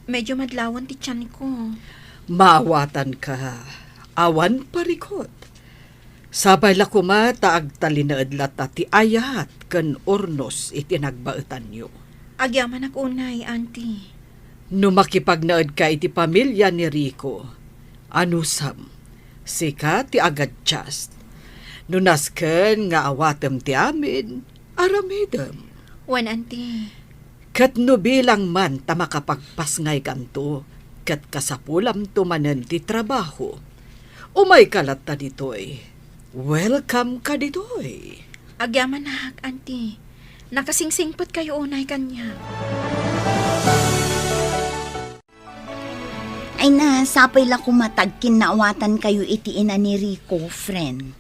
medyo madlawan ti tianko. Maawatanka. Awan parikut. Sapay la koma ta agtalinaed latta ti ayat ken urnos iti nagbaetanyo. Agyamanak unay, Auntie. No makipagnaedka iti pamilia ni Rico, anusam, sika ti agadjust. No nasken nga awatem ti amin, aramidem. Wen, Auntie. Ket no bilang man ta makapagpasngaykanto, ket kasapulamto manen ti trabaho, umayka latta ditoy. Welcome ka ditoy. Agyamanak, Auntie. Nakasingsingpetkayo unay kaniak. Ay na, sapay la koma ta agkinnaawatankayo iti ina ni Rico, friend.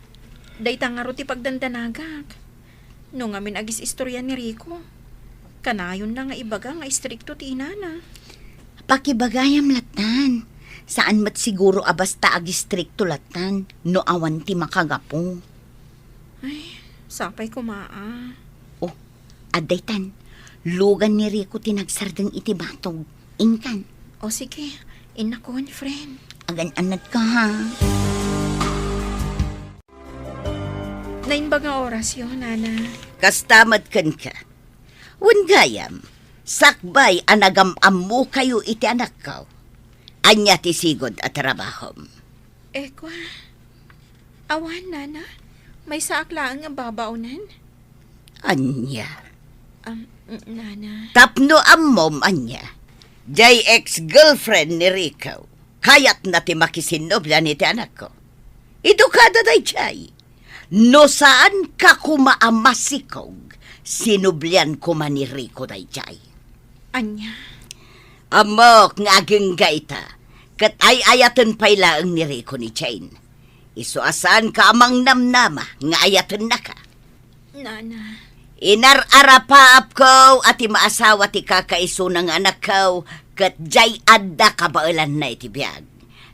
Dayta ngarud ti pagdandanagak. No ngamin agis-istorya ni Rico, kanayonna nga ibaga nga istrikto ti inana. Pakibagayam lattan. Saan met siguro a basta agistrikto lattan no awan ti makagapu. Ay, sapay koma a. Oh, adda itan. Lugan ni Rico ti nagsardeng iti batog. Inkan. O sige, innakon, friend. Agan-anadka, ha? Naimbag nga orasyo, Nana. Kasta met kenka. Wen gayam, sakbay a nagam-ammokayo iti anakko. Ania ti sigud a trabahom? Ekwa. Awan, Nana. Maysaak laeng nga babaonen. Ania? Um, n-, Nana. Tapno ammom, ania? Jay ex-girlfriend ni Rico. Kayatna ti makisinnublian iti anakko. Edukada dayjay. No saanka koma a masikog, sinublian koma ni Rico dayjay. Ania? Ammok nga agingga ita, ket ay-ayaten pay laeng ni Rico ni Jane. Isu a saanka a mangnamnama nga ayatennaka. Nana, Inar-arapaapko a ti maasawa ti kakaisuna nga anakko, ket diay adda kabaelanna iti biag.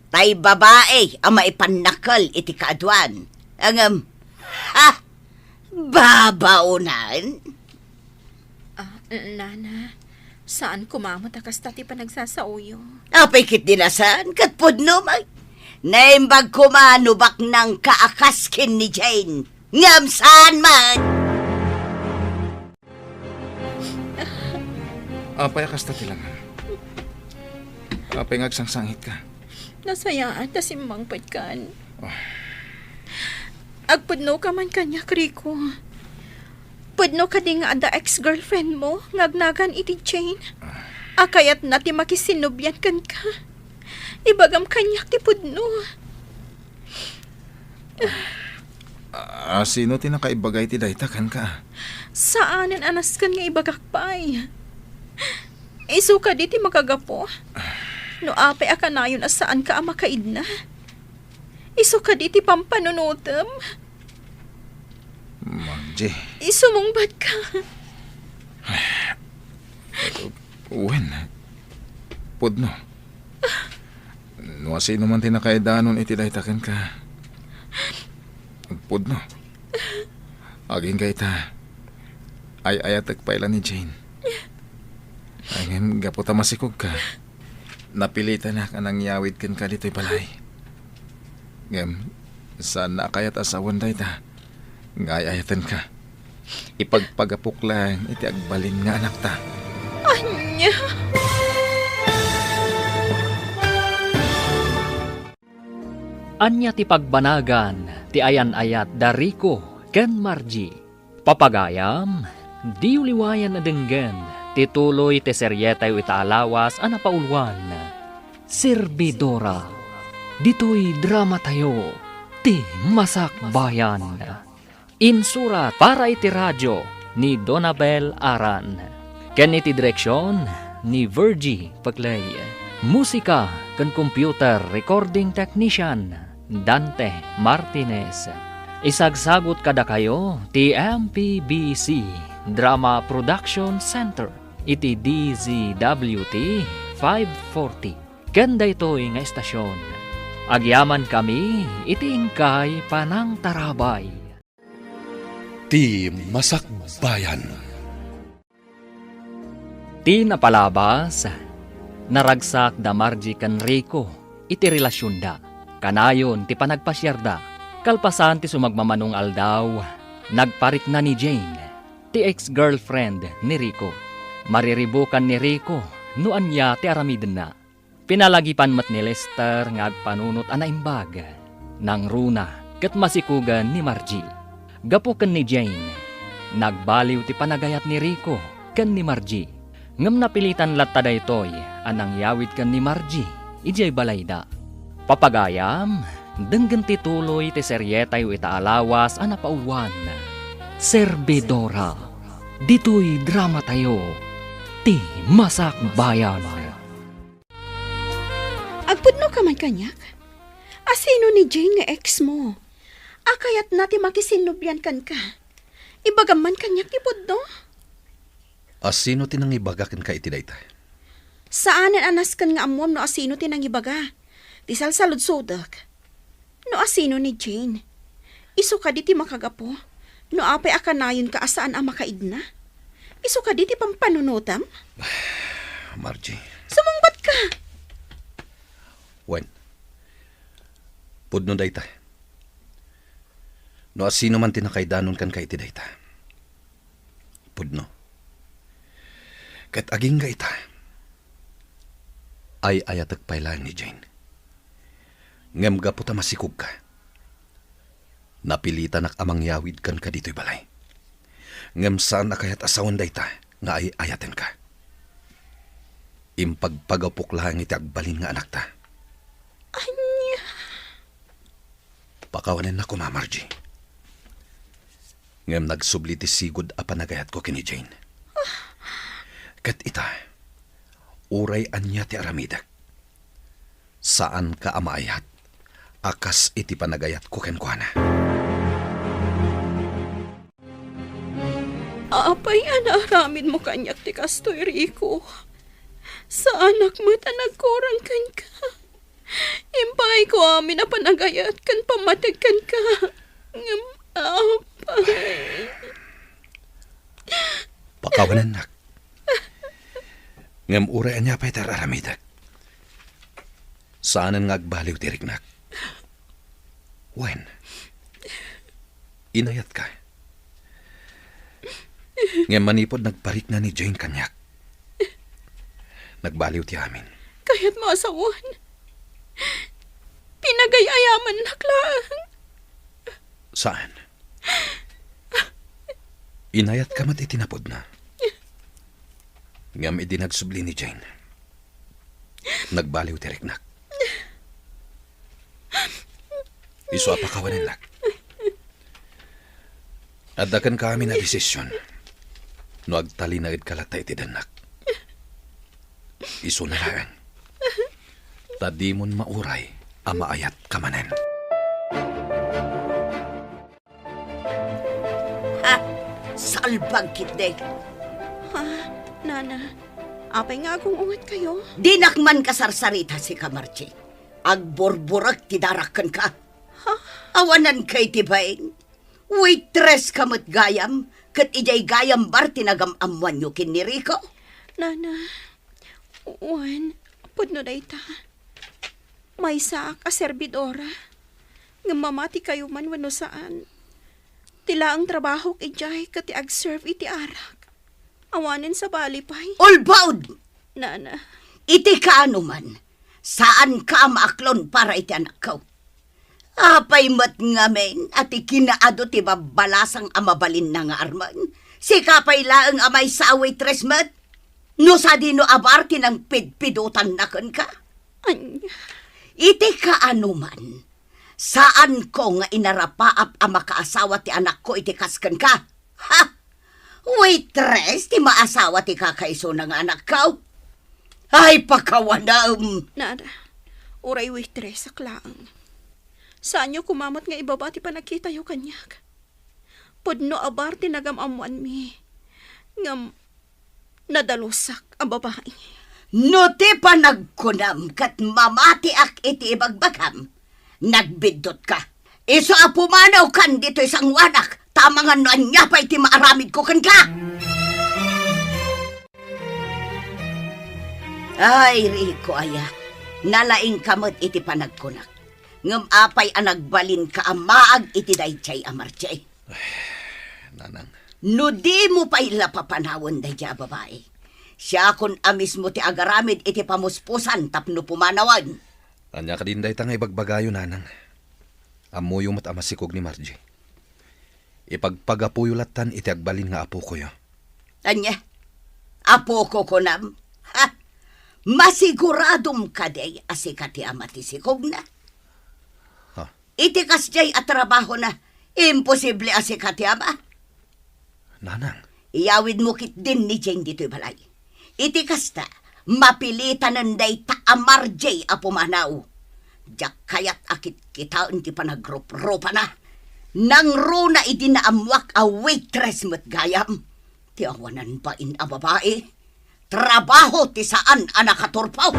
Tay babai a maipannakkel iti kaaduan. Ngem, ha? Babaonan? Ah, nana, saan koma met a kasta ti panagsasaoyo. Apay ket di nasan, ket pudno met. Naimbag koma no baknangka a kas ken ni Jane. Ngem saan man. Apay a kasta ti langam? Apay nga agsangsangitka? Nasayaat ta simmangpetkan. Ah. Agpudnoka man kaniak, Rico. Pudno kadi nga adda ex-girlfriend mo nga agnagan iti Jane? Ah. A kayatna ti makisinnublian kenka. Ibagam kaniak ti pudno. Ah, sino ti nakaibaga iti dayta kenka? Saanen a nasken nga ibagak pay. Isu kadi ti makagapu. No apay a kanayon a saanka a makaidna. Isu kadi ti pampanunotem. Margie. Sumungbatka. Wen, pudno. No asino man ti nakaidanon iti dayta kenka, pudno. Agingga ita, ay-ayatek pay la ni Jane. Ay, ngem gapu ta masikogka, napilitanak a nangyawid kenka ditoy balay. Ngem, saanna a kayat a sawen dayta nga ay-ayatenka. Ipagpagapok laeng iti agbalin nga anakta. Ania? Ania ti pagbanagan ti ayan-ayat da Rico ken Margie? Papagayam, diyo liwayan a denggen ti tuloy ti serietayo ita a lawas a napauluan, Servidora. Ditoy dramatayo, ti Masakbayan. Insurat para iti radio ni Donabel Aran, ken iti direksion ni Virgie Peclay. Musika ken computer recording technician, Dante Martinez. Isagsagut kadakayo ti M P B C Drama Production Center iti D Z W T five forty. Ken daytoy nga estasion, agyamankami iti inkay panangtarabay. Ti Masakbayan. Ti napalabas, naragsak da Margie ken Rico iti relasionda. Kanayon ti panagpasiarda. Kalpasan ti sumagmamano nga aldaw, nagparikna ni Jane, ti ex-girlfriend ni Rico. Mariribukan ni Rico no ania ti aramidenna. Pinalagipan met ni Lester nga agpanunot a naimbag. Nangruna ket masikogen ni Margie. Gapu ken ni Jane, nagbaliw ti panagayat ni Rico ken ni Margie. Ngem napilitan latta daytoy a nangyawid ken ni Margie idiay balayda. Papagayam, denggen ti tuloy ti serietayo ita a lawas a napauluan, Servidora. Ditoy dramatayo, ti Masakbayan. Agpudnoka man kaniak? Asino ni Jane nga ex mo? A kayatna ti makisinnublian kenka. Ibagam man kaniak ti pudno. Asino ti nangibaga kenka iti dayta? Saanen a nasken nga ammuam no asino ti nangibaga. Ti salsaludsodek, no asino ni Jane. Isu kadi ti makagapu no apay a kanayonka a saan a makaidna? Isu kadi ti pampanunotam? Margie. Sumungbatka! Wen, pudno dayta. No asino man ti nakaidanon kenka iti dayta, pudno. Ket agingga ita, ay-ayatek pay laeng ni Jane. Ngem gapu ta masikogka, napilitanak a mangyawid kenka ditoy balay. Ngem saan a kayat a sawen dayta nga ay-ayatenka. Impagpagapok laeng iti agbalin nga anakta. Ania? Pakawanenna koma, Margie. Ngem nagsubli ti sigud a panagayatko ken ni Jane. Ket ita, uray ania ti aramidek, saanka a maayat a kas iti panagayatko kenkuana. Apay a naaramidmo kaniak ti kastoy, Rico? Saanak met a nagkurang kenka. Impaayko amin a panagayat ken pammateg kenka. Ngem, apay. Pakawanennak. Ngem uray ania pay ti ar-aramidek, saanen nga agbaliw ti riknak. Wen, inayatka. Ngem manipud nagparikna ni Jane kaniak, nagbaliw ti amin. Kayatmo a sawen? Pinagay-ayamannak laeng. Saan? Inayatka met iti napudna. Ngem idi nagsubli ni Jane, nagbaliw ti riknak. Isu a pakawanennak. Adda kenka amin a desisyon no agtalinaedka latta iti dennak. Isuna laeng. Ta dimon mauray a maayatka manen. Ha? Salbag ketdi. Ha? Nana, apay nga agung-ungetkayo? Dinak man kasarsarita, sika, Margie. Agburburek ti darak kenka. Ha? Awananka iti bain. Waitress ka met gayam, ket idiay gayam bar ti nagam-ammoanyo ken ni Rico. Nana, wen, pudno dayta. Maysaak a serbidora, ngem mamatikayo man wenno saan, ti laeng trabahok idiay ket ti agserve iti arak. Awanen sabali pay. Ulbod! Nana. Iti kaano man, saanka a maaklon para iti anakko. Apay met ngamin a ti kinaadu ti babbalasang a mabalinna nga armen? Sika pay laeng a maysa a waitress met? No sadino a bar ti nangpidpidotanna kenka? Ania? Iti kaano man, saanko nga inarapaap a makaasawa ti anakko iti kas kenka. Ha? Waitress ti maasawa ti kakaisuna nga anakko? Ay, pakawanem! Nada, uray waitress ak laeng. Saanyo koma met nga ibaba ti panagkitayo kaniak. Pudno a bar ti nagam-ammoanmi. Ngem, nadalusak a babai. No ti panagkunam ket mamatiak iti ibagbagam, nagbiddutka. Isu a pumanawkan ditoy sangoanak, ta amangan no ania pay ti maaramidko kenka. Ay, Rico aya, nalaingka met iti panagkunak. Ngem apay a nagbalinka a maag iti daydiay a Margie? Nanang. No dimo pay la papanawen daydiay a babai, siakon a mismo ti agaramid iti pamuspusan tapno pumanawen. Ania kadin dayta nga ibagbagayo, Nanang? Ammoyo met a masikog ni Margie. Ipagpagapuyo lattan iti agbalin nga apokoyo. Ania? Apoko kunam? Ha? Masiguradom kadi a sika ti ama ti sikogna? Ha? Iti kasdiay a trabahona, imposible a sika ti ama. Nanang. Iyawidmo ketdin ni Jane ditoy balay. Iti kasta, mapilitanen dayta a Margie a pumanaw. Diak kayat a kitkitaen ti panagruprupana. Nangruna idi naammoak a waitress met gayam. Ti awanan bain a babai, trabaho ti saan a nakaturpos.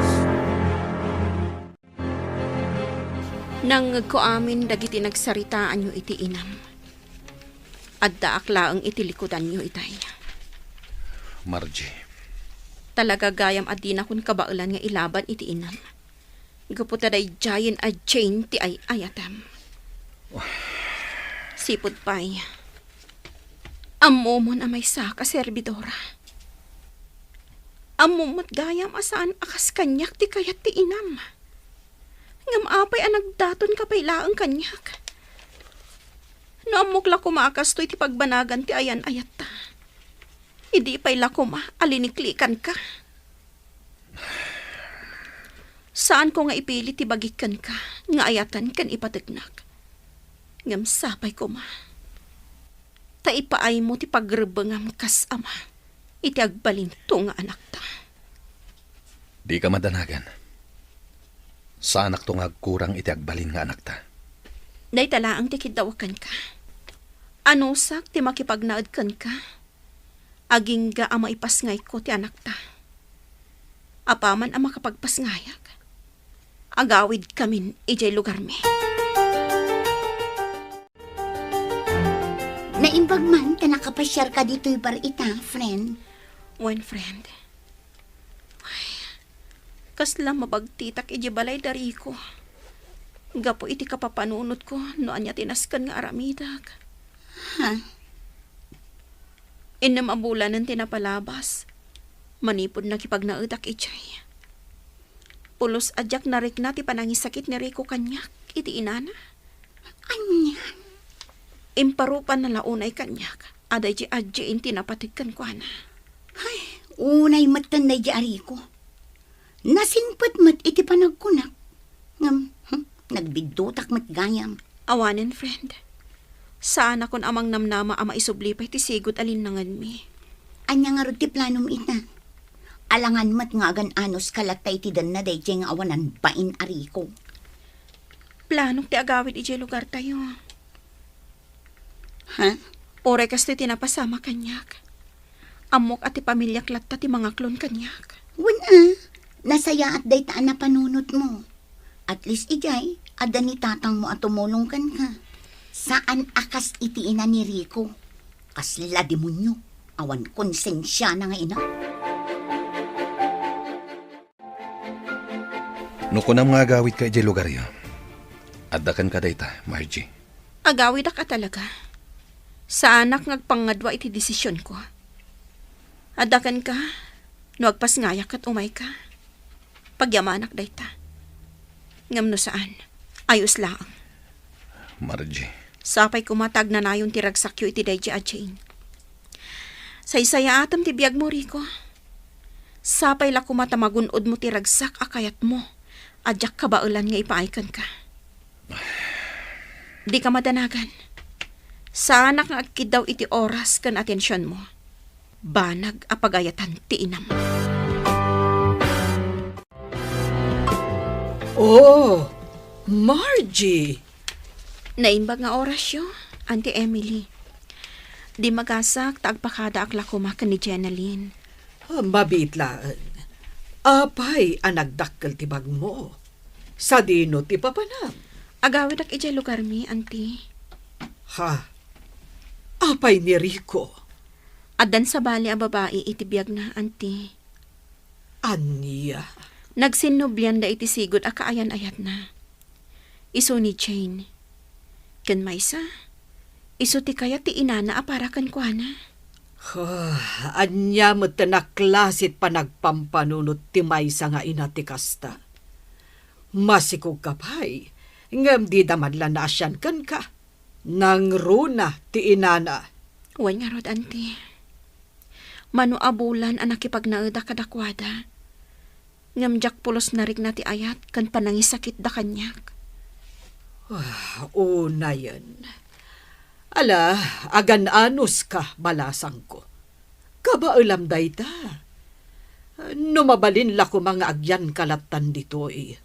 Nangngegko amin dagiti nagsaritaanyo iti inam. Addaak laeng iti likudanyo itay. Margie. Talaga gayam a dinakon kabaelan nga ilaban iti inam. Gapu ta daydiayen a Jane ti ay-ayatem. Sipud pay, ammomon a maysaak a serbidora. Ammom met gayam a saan a kas kaniak ti kayat ti inam. Ngem apay a nagdatonka pay laeng kaniak? No ammok la koma a kastoy ti pagbanagan ti ayan-ayatta, idi pay la koma a liniklikanka. Saanko nga ipili ti bagik kenka nga ayatan ken ipategnak. Ngem sapay koma ta ipaaymo ti pagrebbengam kas ama iti agbalinto nga anakta. Dika madanagan. Saanakto nga agkurang iti agbalin nga anakta. Dayta laeng ti kiddawak kenka. Anusak ti makipagnaed kenka. Agingga a maipasngayko ti anakta. Apaman a makapagpasngayak, agawidkamin idiay lugarmi. Naimbag man ta nakapasiarka ditoy bar ita, friend. Wen, friend. Ay, kasla mabagtitak idiay balay da Rico. Gapu iti kapapanunotko no ania ti nasken nga aramidek. Ha? Innem a bulanen ti napalabas manipud nakipagnaedak idiay. Pulos a diak narikna ti panangisakit ni Rico kaniak iti inana. Ania? Imparupanna la unay kaniak a daydi adjin ti napateg kenkuana. Ay, unay metten daydi a Rico. Nasingpet met iti panagkunak. Ngem, hmm, nagbiddutak met gayam. Awanen, friend. Saanakon a mangnamnama a maisubli pay ti sigud a linnangenmi. Ania ngarud ti planom ita? Alangan met nga agan-anos ka latta iti denna daydiay nga awanan bain a Rico. Planok ti agawid idiay lugartayo. Ha? Uray kastoy ti napasama kaniak. Ammok a ti pamiliak latta ti mangaklon kaniak. Wen a, nasayaat dayta a napanunotmo. At least idiay, adda ni tatangmo a tumulong kenka. Saan a kas iti ina ni Rico. Kasla demonio, awan konsensiana nga ina. No kunam nga agawidka idiay lugaryo, adda kenka dayta, Margie. Agawidak a talaga. Saanak nga agpangngadua iti desisionko. Adda kenka, no agpasngayak ket umayka. Pagyamanak dayta. Ngem no saan, ayos laeng. Margie. Sapay koma ta agnanayon ti ragsakyo iti daydi a Jane. Saysayaatem ti biagmo, Rico. Sapay la koma ta magun-odmo ti ragsak a kayatmo a diak kabaelan nga ipaay kenka. Dika madanagan. Saanak nga agkiddaw iti oras ken atensionmo. Banag a pagayatan ti inam. Oh, Margie! Naimbag nga orasyo, Auntie Emily. Di magasak ta agpakadaak la koma ken ni Jenaline. Ah, mabiit laeng. Apay a nagdakkel ti bagmo? Sadino ti papanam? Agawidak idiay lugarmi, Auntie. Ha? Apay ni Rico? Addan sabali a babai iti biagna, Auntie. Ania? Nagsinnublianda iti sigud a kaayan-ayatna. Isu ni Jane. Ken maysa, isu ti kayat ti inana a para kenkuana. Huh, ania met a klase ti panagpampanunot ti maysa nga ina ti kasta? Masikogka pay, ngem dida man la naasian kenka. Nangruna ti inana. Wen ngarud, Auntie. Mano a bulan a nakipagnaedak kadakuada, ngem diak pulos narikna ti ayat ken panangisakitda kaniak. Ah, unayen. Ala, agan-anos ka, balasangko. Kabaelam dayta. No mabalin la koma nga agyanka lattan ditoy.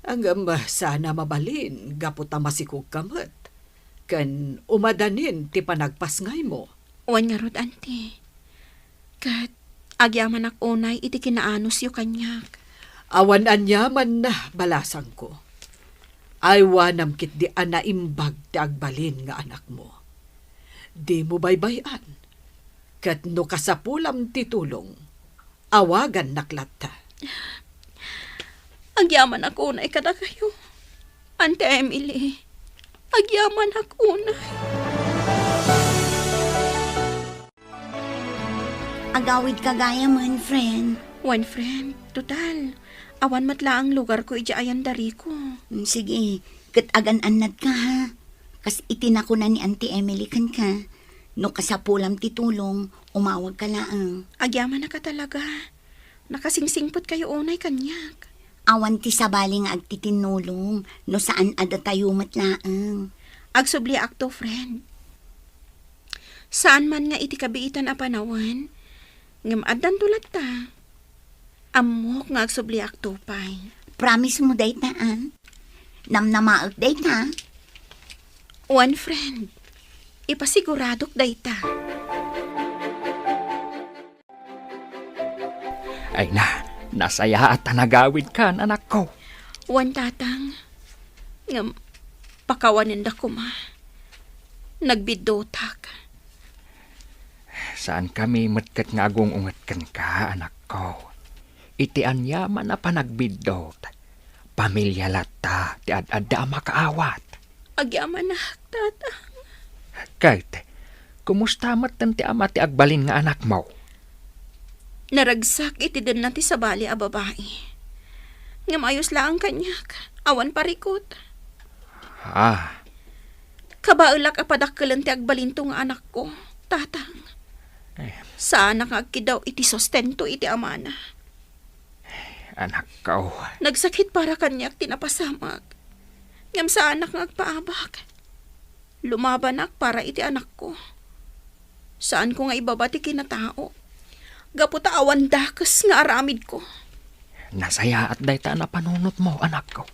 Ngem saan a mabalin gapu ta masikogka met. Ken umadanin ti panagpasngaymo. Wen ngarud, Auntie. Ket agyamanak unay iti kinaanosyo kaniak. Awan aniaman, balasangko. Aywanam ketdi a naimbag ti agbalin nga anakmo. Dimo baybay-an. Ket no kasapulam ti tulong, awagannak latta. Agyamanak unay kadakayo, Auntie Emily. Agyamanak unay. Agawidka gayamen, friend. Wen, friend. Total, awan met laeng lugarko idiay ayan da Rico. Mm, sige, ket agan-annadka, ha? Kas iti nakuna ni Auntie Emily kenka, no kasapulam ti tulong, umawagka laeng. Agyamanak a talaga. Nakasingsingpetkayo unay kaniak. Awan ti sabali nga agtitinnulong no saan a datayo met laeng. Agsubliakto, friend. Saan man nga iti kabiitan a panawen, ngem addanto latta. Ammok nga agsubliakto pay. Promise mo dayta, a? Namnamaek dayta? Wen, friend. Ipasiguradok dayta. Ay na, nasayaat a nagawidkan, anakko. Wen, Tatang. Ngem, pakawanenda koma. Nagbiddotak. Saankami met ket nga agung-unget kenka, anakko. Iti aniaman a panagbiddot, pamilia latta ti ad-adda a makaawat. Agyamanak, Tatang. Ket, kumusta metten ti ama ti agbalin nga anakmo? Naragsak iti denna ti sabali a babai. Ngem ayos laeng kaniak, awan parikut. Ah. Kabaelak a padakkelen ti agbalinto nga anakko, Tatang. Eh. Saanak nga agkiddaw iti sustento iti amana. Anakko. Nagsakit para kaniak ti napasamak. Ngem saanak nga agpaabak. Lumabanak para iti anakko. Saanko nga ibaba ti kinatao. Gapu ta awan dakes nga aramidko. Nasayaat dayta a napanunotmo, anakko.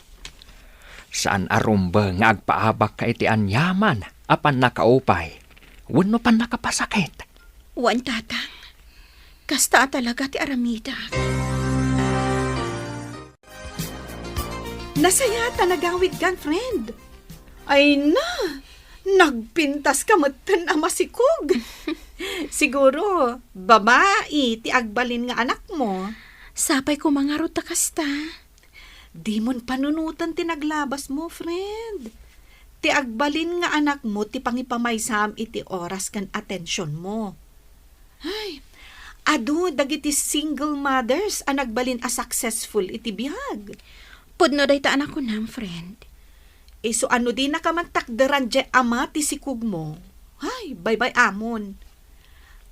Saan a rumbeng nga agpaabakka iti aniaman a pannakaupay wenno pannakapasakit. Wen, Tatang. Kasta a talaga ti aramidak. Nasayaat a nagawidkan, friend. Ay na, nagpintaska metten a masikog. Siguro, babai ti agbalin nga anakmo. Sapay koma ngarud ta kasta. Dimon panunoten ti naglabasmo, friend. Ti agbalin nga anakmo ti pangipamaysam iti oras ken atensionmo. Ay, adu dagiti single mothers a nagbalin a successful iti biag. Pudno dayta a nakunam, friend. Isu a no dinaka man takderan diay ama ti sikogmo, ay, baybay-amon.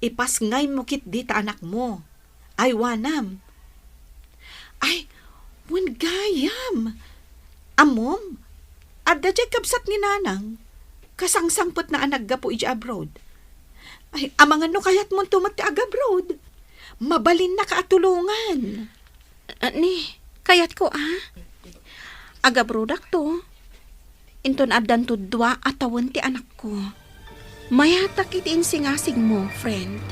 Ipasngaymo ketdi ta anakmo. Aywanam. Ay, wen gayam. Ammom, adda diay kabsat ni Nanang. Kasangsangpetna a naggapu idiay abroad. Ay, amangan no kayatmonto met ti agabroad. Mabalinnaka a tulongan. Ah, ni, kayatko, a. Agabrodakto. Inton addanto dua a tawen ti anakko. Mayatak iti insingasigmo, friend.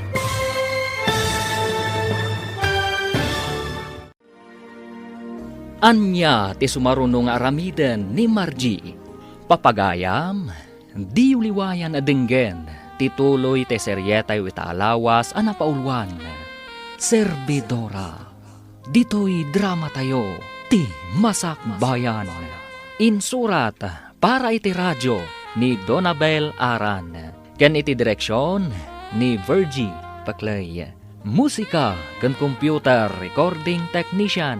Ania ti sumaruno nga aramiden ni Margie? Papagayam, diyo liwayan a denggen ti tuloy ti serietayo ita a lawas a napauluan, Servidora. Ditoy dramatayo, Ti Masakbayan. Insurat para iti radio ni Donabel Aran, ken iti direksion ni Virgie Paclay. Musika ken computer recording technician,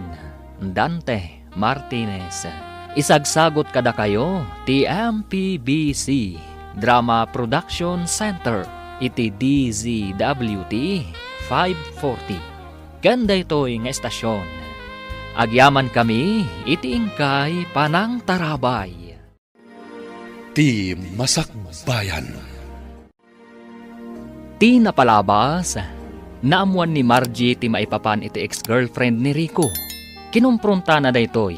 Dante Martinez. Isagsagut kadakayo ti M P B C Drama Production Center iti D Z W T five forty. Ken daytoy nga estasion, agyamankami iti inkay panangtarabay. Ti Masakbayan. Ti napalabas, naammuan ni Margie ti maipapan iti ex-girlfriend ni Rico. Kinumpruntana daytoy,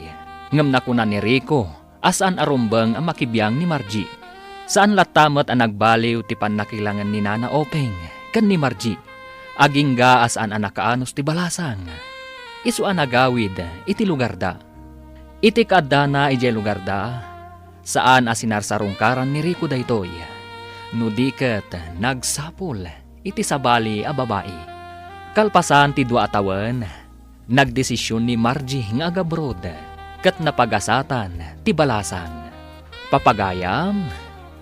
ngem nakuna ni Rico a saan a rumbeng a makibiang ni Margie. Saan latta met a nagbaliw ti pannakilangen ni Nana Openg ken ni Margie, agingga a saan a nakaanus ti balasang. Isu a nagawid iti lugarda. Iti kaaddana idiay lugarda, saan a sinarsarungkaran ni Rico daytoy, no di ket nagsapul iti sabali a babai. Kalpasan ti dua a tawen, nagdesision ni Margie nga agabroad ket napagasatan ti balasang. Papagayam,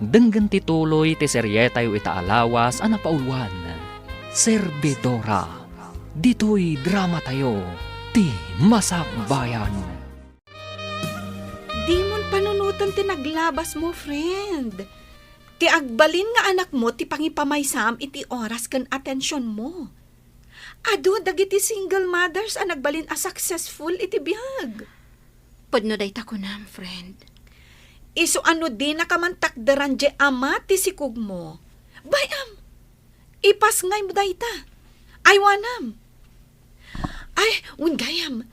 denggen ti tuloy ti serietayo ita a lawas a napauluan, Servidora. Ditoy dramatayo, Ti Masakbayan. Dimon panunoten ti naglabasmo, friend. Ti agbalin nga anakmo ti pangipamaysam iti oras ken atensionmo. Adu dagiti single mothers a nagbalin a successful iti biag. Pudno dayta kunam, friend. Isu a no dinaka man takderan diay ama ti sikogmo. Bay-am, ipasngaymo dayta. Aywanam. Ay, wen gayam.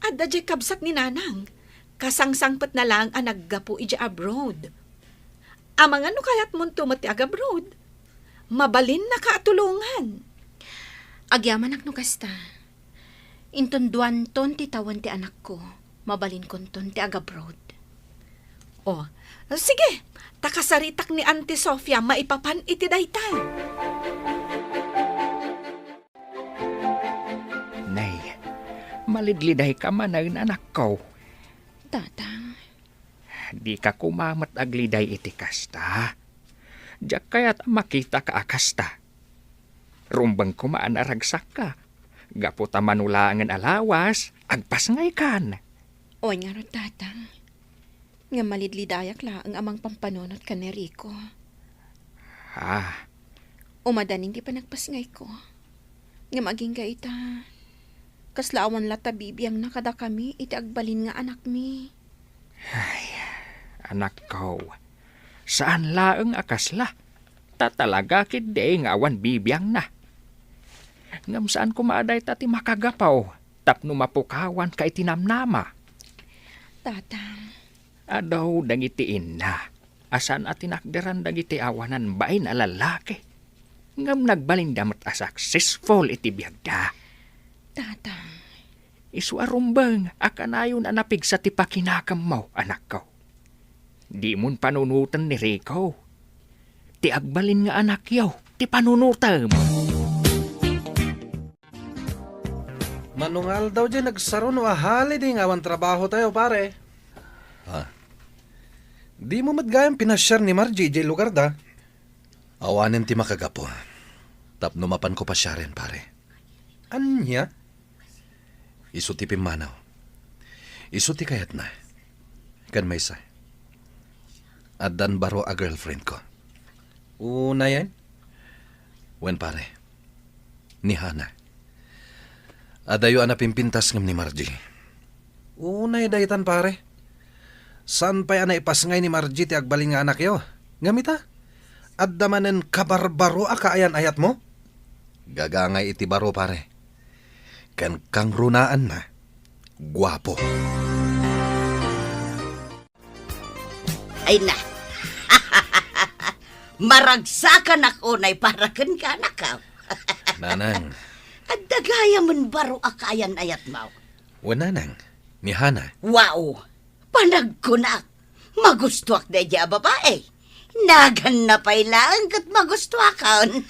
Adda diay kabsat ni Nanang. Kasangsangpetna laeng a naggapu idiay abroad. Amangan no kayatmonto met ti agabroad. Mabalinnaka a tulongan. Agyamanak no kasta. Inton duanton ti tawen ti anakko, mabalinkonton ti agabroad. O, sige, ta kasaritak ni Auntie Sofia maipapan iti dayta. Nay, malidlidayka manen, anakko. Tatang. Dika koma met agliday iti kasta. Diak kayat a makitaka a kasta. Rumbeng koma a naragsakka, gapu ta mano laengen a lawas, agpasngaykan. Wen ngarud, Tatang. Ngem malidlidayak laeng a mangpampanunot ken ni Rico. Ah. Umadanin ti panagpasngayko. Ngem agingga ita, kasla awan latta bibiangna kadakami iti agbalin nga anakmi. Ay, anakko, saan laeng a kasla, ta talaga ketdi nga awan bibiangna. Ngem saan koma a dayta ti makagapu tapno mapukawanka iti namnama. Tatang. Adu dagiti inna a saan a tinakderan dagiti awanan bain a lallaki. Ngem nagbalinda met a successful iti biagda. Tatang. Isu a rumbeng a kanayon a napigsa ti pakinakemmo, anakko. Dimon panunoten ni Rico. Ti agbalin nga anakyo ti panunotem. Mano nga aldaw diay nagsaro no ahali di nga awan trabaho tayo, pare. Ah. Dimo met gayam pinasiar ni Margie diay lugarda? Awanen ti makagapu tapno mapanko pasiaren, pare. Ania? Isu ti pimmanaw. Isu ti kayatna. Ken maysa, addan baro a girlfriendko. Unayen? Wen, pare. Ni Hana. Adayo a napimpintas ngem ni Margie. Unay daytan, pare. Saan pay a naipasngay ni Margie ti agbalin nga anakyo? Ngem ita, adda manen kabarbaro a kaayan-ayatmo? Gagangay iti baro, pare. Ken kangrunaanna, guapo. Ay na. Maragsakanak unay para kenka, anakko. Nanang. Adda gayamen baro a kaayan-ayatmo. Wen, nanang, ni Hana. Wow! Panagkunak, magustuak daydiay a babai. Naganna pay laeng ket magustuakon.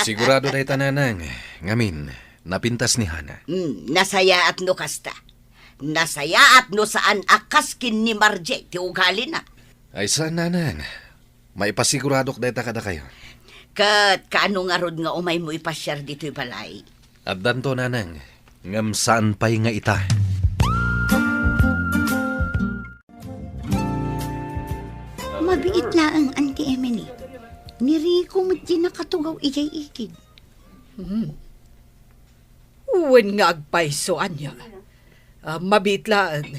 Sigurado dayta, nanang. Ngamin, napintas ni Hana. Hmm, nasayaat no kasta. Nasayaat no saan a kas ken ni Margie ti ugalina. Ay, saan, nanang. Maipasiguradok dayta kadakayo. Ket kaano ngarud nga umaymo ipasiar ditoy balay? Addanto, nanang, ngem saan pay nga ita. Mabiit laeng, Auntie Emily. Ni Rico met ti nakatugaw idiay ikid. Hmm. Wen nga agpayso, ania? Ah, mabiit laeng.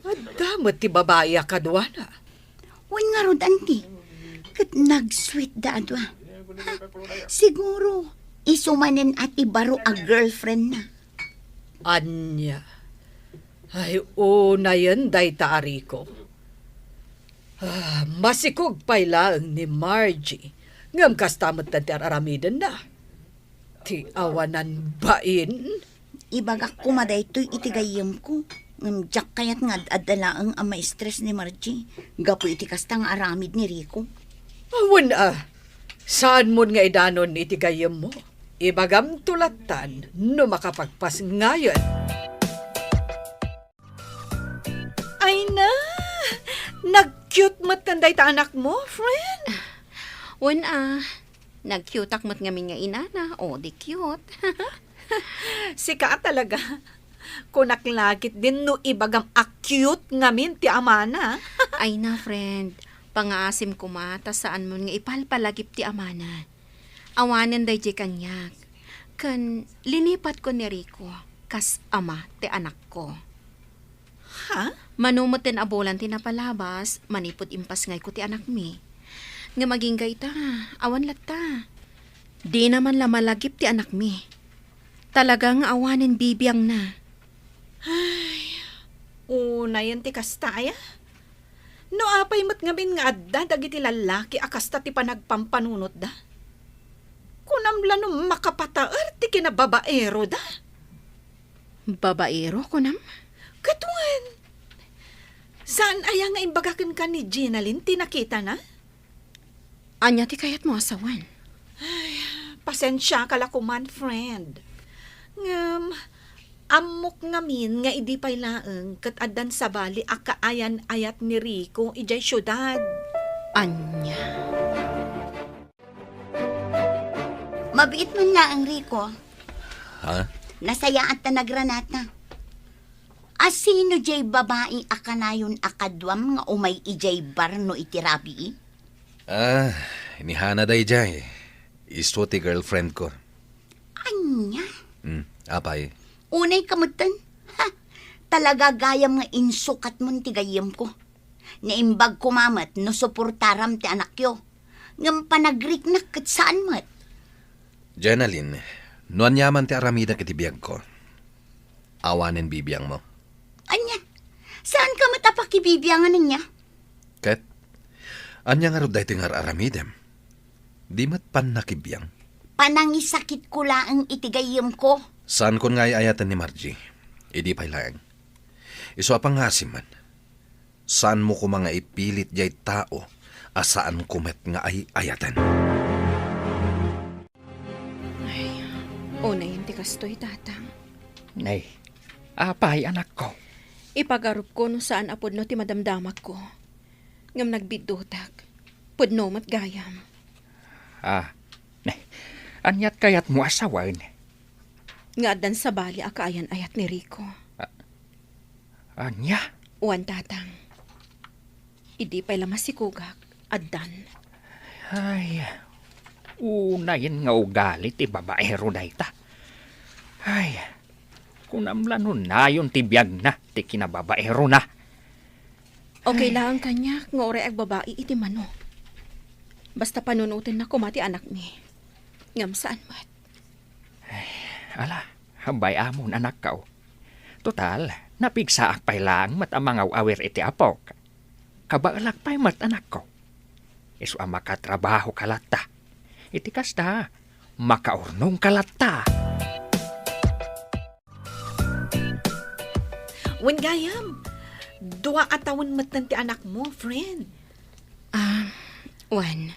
Adda met ti babai a kaduana. Wen ngarud, Auntie. Ket nagsweet da a dua. Ha, siguro, isu manen a ti baro a girlfriendna. Ania? Ay, unayen dayta a Rico. Ah, masikog pay laeng ni Margie. Ngem kasta met ti ar-aramidenna. Ti awanan bain? Ibagak koma daytoy iti gayyemko, ngem diak kayat nga ad-adda laeng a maistres ni Margie gapu iti kasta nga aramid ni Rico. Awan a, saanmon nga idanon iti gayyemmo. Ibagamto lattan no makapagpasngayen. Ay na! Nag-cute met kan dayta anakmo, friend? Wen a, nag-cuteak met ngamin nga inana, o di cute. Sika talaga. Kunak la ketdin no ibagam a cute ngamin ti amana. Ay na, friend. Pangaasim koma ta saanmon nga ipalpalagip ti amana. Awanen daydiay kaniak. Ken linipatkon ni Rico kas ama ti anakko. Ha? Mano metten a bulan ti napalabas manipud impasngayko ti anakmi. Ngem agingga ita, awan latta. Dina man la malagip ti anakmi. Talaga nga awanen bibiangna. Ay, unayen ti kasta aya? No apay met ngamin nga adda dagiti lallaki a kasta ti panagpampanunotda? Kunam la no makapataer ti kinababaeroda? Babaero, kunam? Ket wen, saan aya nga imbaga kenka ni Jenalyn ti nakitana? Ania ti kayatmo a sawen? Ay, pasensiaka la koman, friend. Ngem, ammok ngamin nga idi pay laeng ket addan sabali a kaayan-ayat ni Rico idiay siudad. Ania? Mabiit man laeng, Rico. Ha? Nasayaat ta nagranata. A sino diay babai a kanayon a kaduam nga umay idiay bar no iti rabii? Ah, ni Hana daydiay. Isu ti girlfriend ko. Ania? Hmm, apay? Unay ka metten? Ha! Talaga gayam nga insukatmon ti gayyemko. Naimbag koma met no suportaram ti anakyo. Ngem panagriknak ket saan met. Jenalyn, no ania man ti aramidek iti biagko, awanen bibiangmo. Ania? Saanka met a pakibibiangan ania? Ket, ania ngarud daytoy nga ar-aramidem? Di met pannakibiang. Panangisakitko laeng iti gayyemko. Saankon nga ay-ayaten ni Margie. Idi pay laeng. Isu a pangngaasim man. Saanmo koma nga ipilit diay tao a saanko met nga ay-ayaten. Ay, unayen ti kastoy, Tatang. Nay, apay, anakko? Ipagarupko no saan a pudno ti madamdamakko. Ngem nagbiddutak. Pudno met gayam. Ah, nay, aniat kayatmo a sawen? Nga addan sabali a kaayan-ayat ni Rico. Ah, ania? Wen, Tatang. Idi pay la masikogak, addan. Ay, unayen nga ugali ti babaero dayta. Ay, kunam la no nayon ti biagna ti kinababaerona. Okay laeng kaniak nga uray agbabai iti mano. Basta panunotenna koma ti anakmi. Ngem saan met. Ala, bay-amon, anakko. Total, napigsaak pay laeng met a mangaw-awir iti apok. Kabaelak pay met, anakko. Isu a makatrabahoka latta. Iti kasta, makaurnongka latta. Wen gayam, dua a tawen metten ti anakmo, friend. Ah, wen.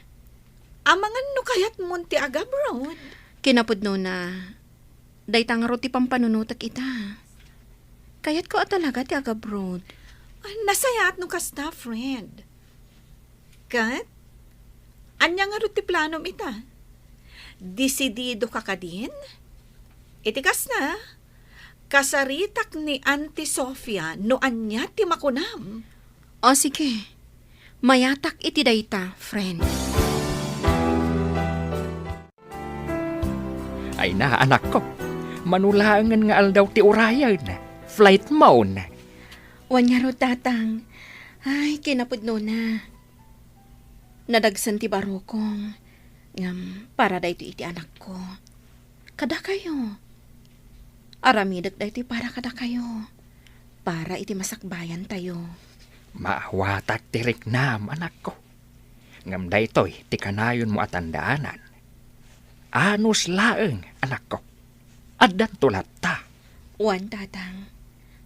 Amangan no kayatmon ti agabroad. Kinapudnona, dayta ngarud ti pampanunotek ita. Kayatko a talaga ti agabroad. Ah, nasayaat no kasta, friend. Ket, ania ngarud ti planom ita? Desididoka kadin? Iti kasta, kasaritak ni Auntie Sofia no ania ti makunam. O, sige. Mayatak iti dayta, friend. Ay na, anakko. Mano laengen nga aldaw ti urayen. Flight mo. Wen ngarud, Tatang. Ay, kinapudnona. Nadagsen ti barukong. Ngem para daytoy iti anakko. Kadakayo. Aramidek daytoy para kadakayo. Para iti masakbayantayo. Maawatak ti riknam, anakko. Ngem daytoy ti kanayonmo a tandaanan. Anus laeng, anakko. Addanto latta. Wen, Tatang.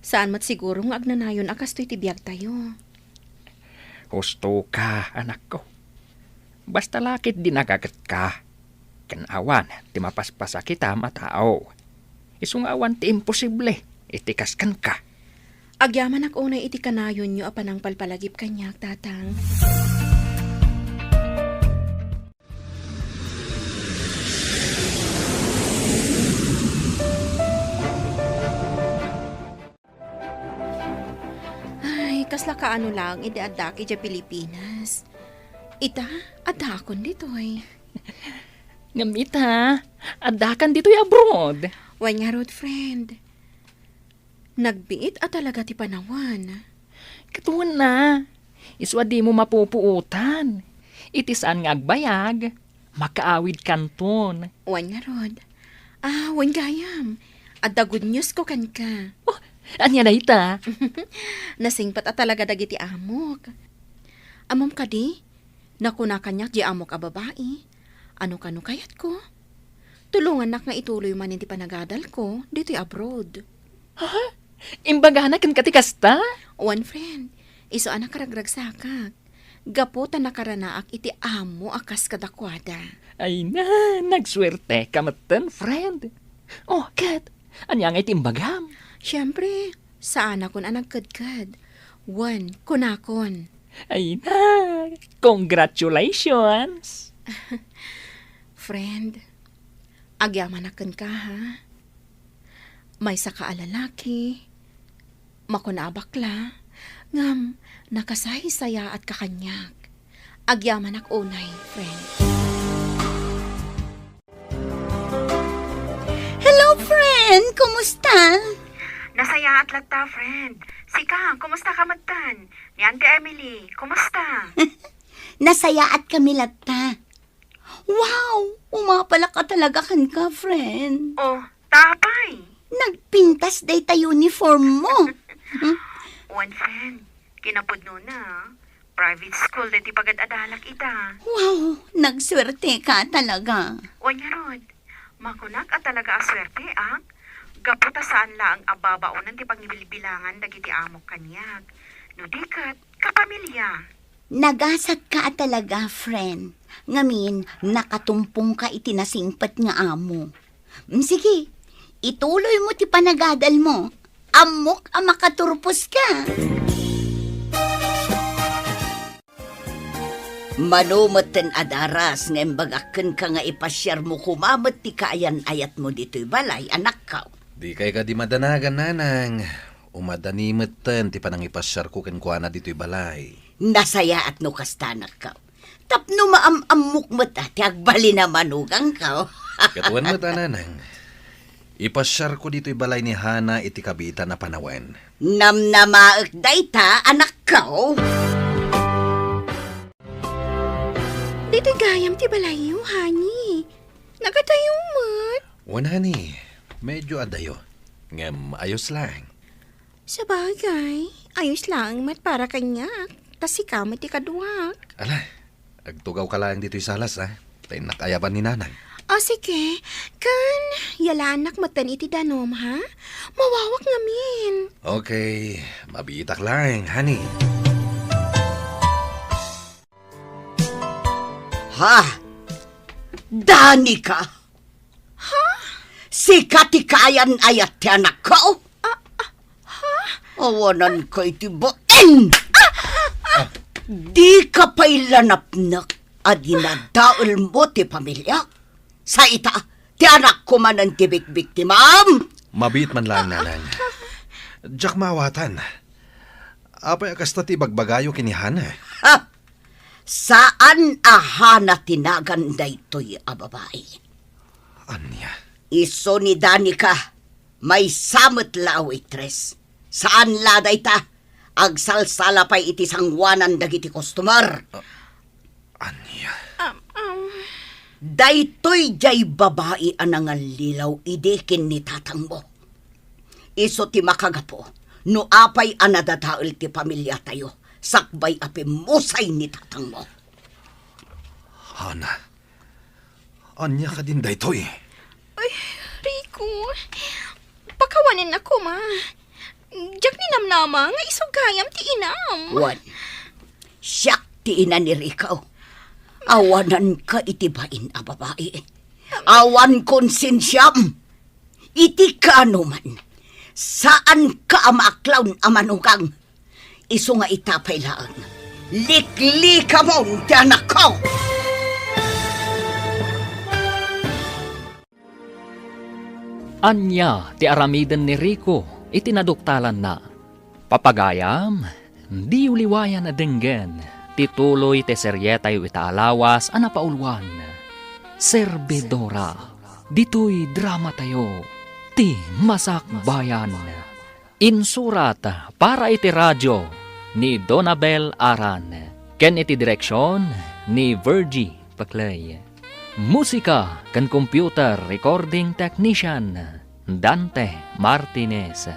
Saan met siguro nga agnanayon a kastoy ti biagtayo. Husto ka, anakko. Basta la ket di nagagetka. Ken awan ti mapaspasakitam a tao. Isu nga awan ti imposible iti kas kenka. Agyamanak unay iti kanayonyo a panangpalpalagip kaniak, Tatang. Ay, kasla kaano laeng idi addak idiay Pilipinas. Ita, addakon ditoy. Ngem ita, addakan ditoy abroad. Wen ngarud, friend. Nagbiit a talaga ti panawen. Ket wen na, isu a dimo mapupuotan. Iti saan nga agbayag, makaawidkanton. Wen ngarud. Ah, wen gayam. Adda good news ko kenka. Oh, ania dayta? Nasingpet a talaga dagiti amok. Ammom kadi, nakuna kaniak di amok a babai, ano kano kayatko? Tulongannak nga ituloy manen ti panagadalko ditoy abroad. Ha? Imbagana kenka ti kasta? Wen, friend. Isu a nakaragragsakak. Gapu ta nakaranaak iti amo a kas kadakuada. Ay na, nagsuerteka metten, friend. Oh, ket, ania ngay ti imbagam? Siyempre, saanakon a nagkedked. Wen, kunakon. Ay na, congratulations! Friend, agyamanak kenka, ha? Maysaka a lalaki, makuna a bakla, ngem nakasaysayaatka kaniak. Agyamanak unay, friend. Hello, friend! Kumusta? Nasayaat latta, friend. Sika, kumusta ka metten? Ni Auntie Emily, kumusta? Nasayaat kami latta. Wow! Umapalak a talaga kenka, friend. Oh, ta apay? Nagpintas dayta uniform mo. Wen, friend, kinapudnona, private school daytoy pagad-adalak ita. Wow! Nagsuerteka talaga. Wen ngarud, makunak a talaga a suerteak, gapu ta saan laeng a babaonen ti pangibilbilangan dagiti amok kaniak. No di ket, kapamilya. Nagasatka a talaga, friend. Ngamin, nakatumpongka iti nasingpet nga amo. Mm, sige, ituloymo ti panagadalmo. Ammok a makaturposka. Mano metten a daras nga imbagak kenka nga ipasiarmo koma met ti kaayan-ayatmo ditoy balay, anakko. Dikay kadi madanagan, nanang. Umadani metten ti panangipasiarko kenkuana ditoy balay. Nasayaat no kasta, anakko. Tapno maam-ammok met a ti agbalin a manugangko. Ket wen met a, nanang. Ipasiarko ditoy balay ni Hana iti kabiitan a panawen. Namnamaek dayta, anakko. Ditoy gayam ti balayyo, honey. Nagadayo met. Wen, honey, medyo adayo. Ngem ayos laeng. Sabagay, ayos laeng met para kaniak, ta sika met ti kaduak. Ala, agtugawka laeng ditoy salas, a. Ta innak ayaban ni nanang. O, sige. Ken, yalaannak metten iti danum, ha? Mawawak ngamin. Okay, mabiitak laeng, honey. Ha? Danica? Ha? Sika ti kaayan-ayat ti anakko? Ah, ah, ha? Awananka iti bain! Dika pay la napnek a dinadaelmo ti pamiliak? Sa ita, ti anakko manen ti bikbiktimam? Mabiit man laeng, nanang. Diak maawatan. Apay a kasta ti ibagbagayo ken ni Hana? Ha! Saan a Hana ti nagan daytoy a babai. Ania? Isu ni Danica, maysa met la a waitress. Saan la dayta, agsalsala pay iti sangoanan dagiti customer. Ah, ania? Um, um. Daytoy diay babai a nangallilaw idi ken ni tatangmo. Isu ti makagapu no apay a nadadael ti pamiliatayo sakbay a pimmusay ni tatangmo. Hana, ania kadin daytoy? Ay, Rico, pakawanennak koma. Diak ninamnama nga isu gayam ti inam. Wen, siak ti ina ni Rico. Awananka iti bain a babai. Awan konsensiam. Iti kaanoman, saanka a maaklaw a manugang. Isu nga ita pay laeng, liklikamon ti anakko! Ania ti aramiden ni Rico iti naduktalanna? Papagayam, diyo liwayan a denggen ti tuloy ti serietayo ita a lawas a napauluan, Servidora. Ditoy dramatayo, Ti Masakbayan. Insurat para iti radio ni Donabel Aran ken iti direksion ni Virgie Paclay. Musika ken computer recording technician, Dante Martinez.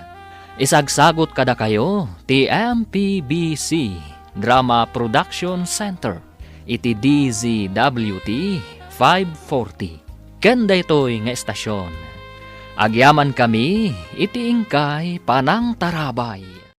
Isagsagut kadakayo ti M P B C Drama Production Center iti D Z W T five forty. Ken daytoy nga estasion, Agyamankami iti inkay panangtarabay.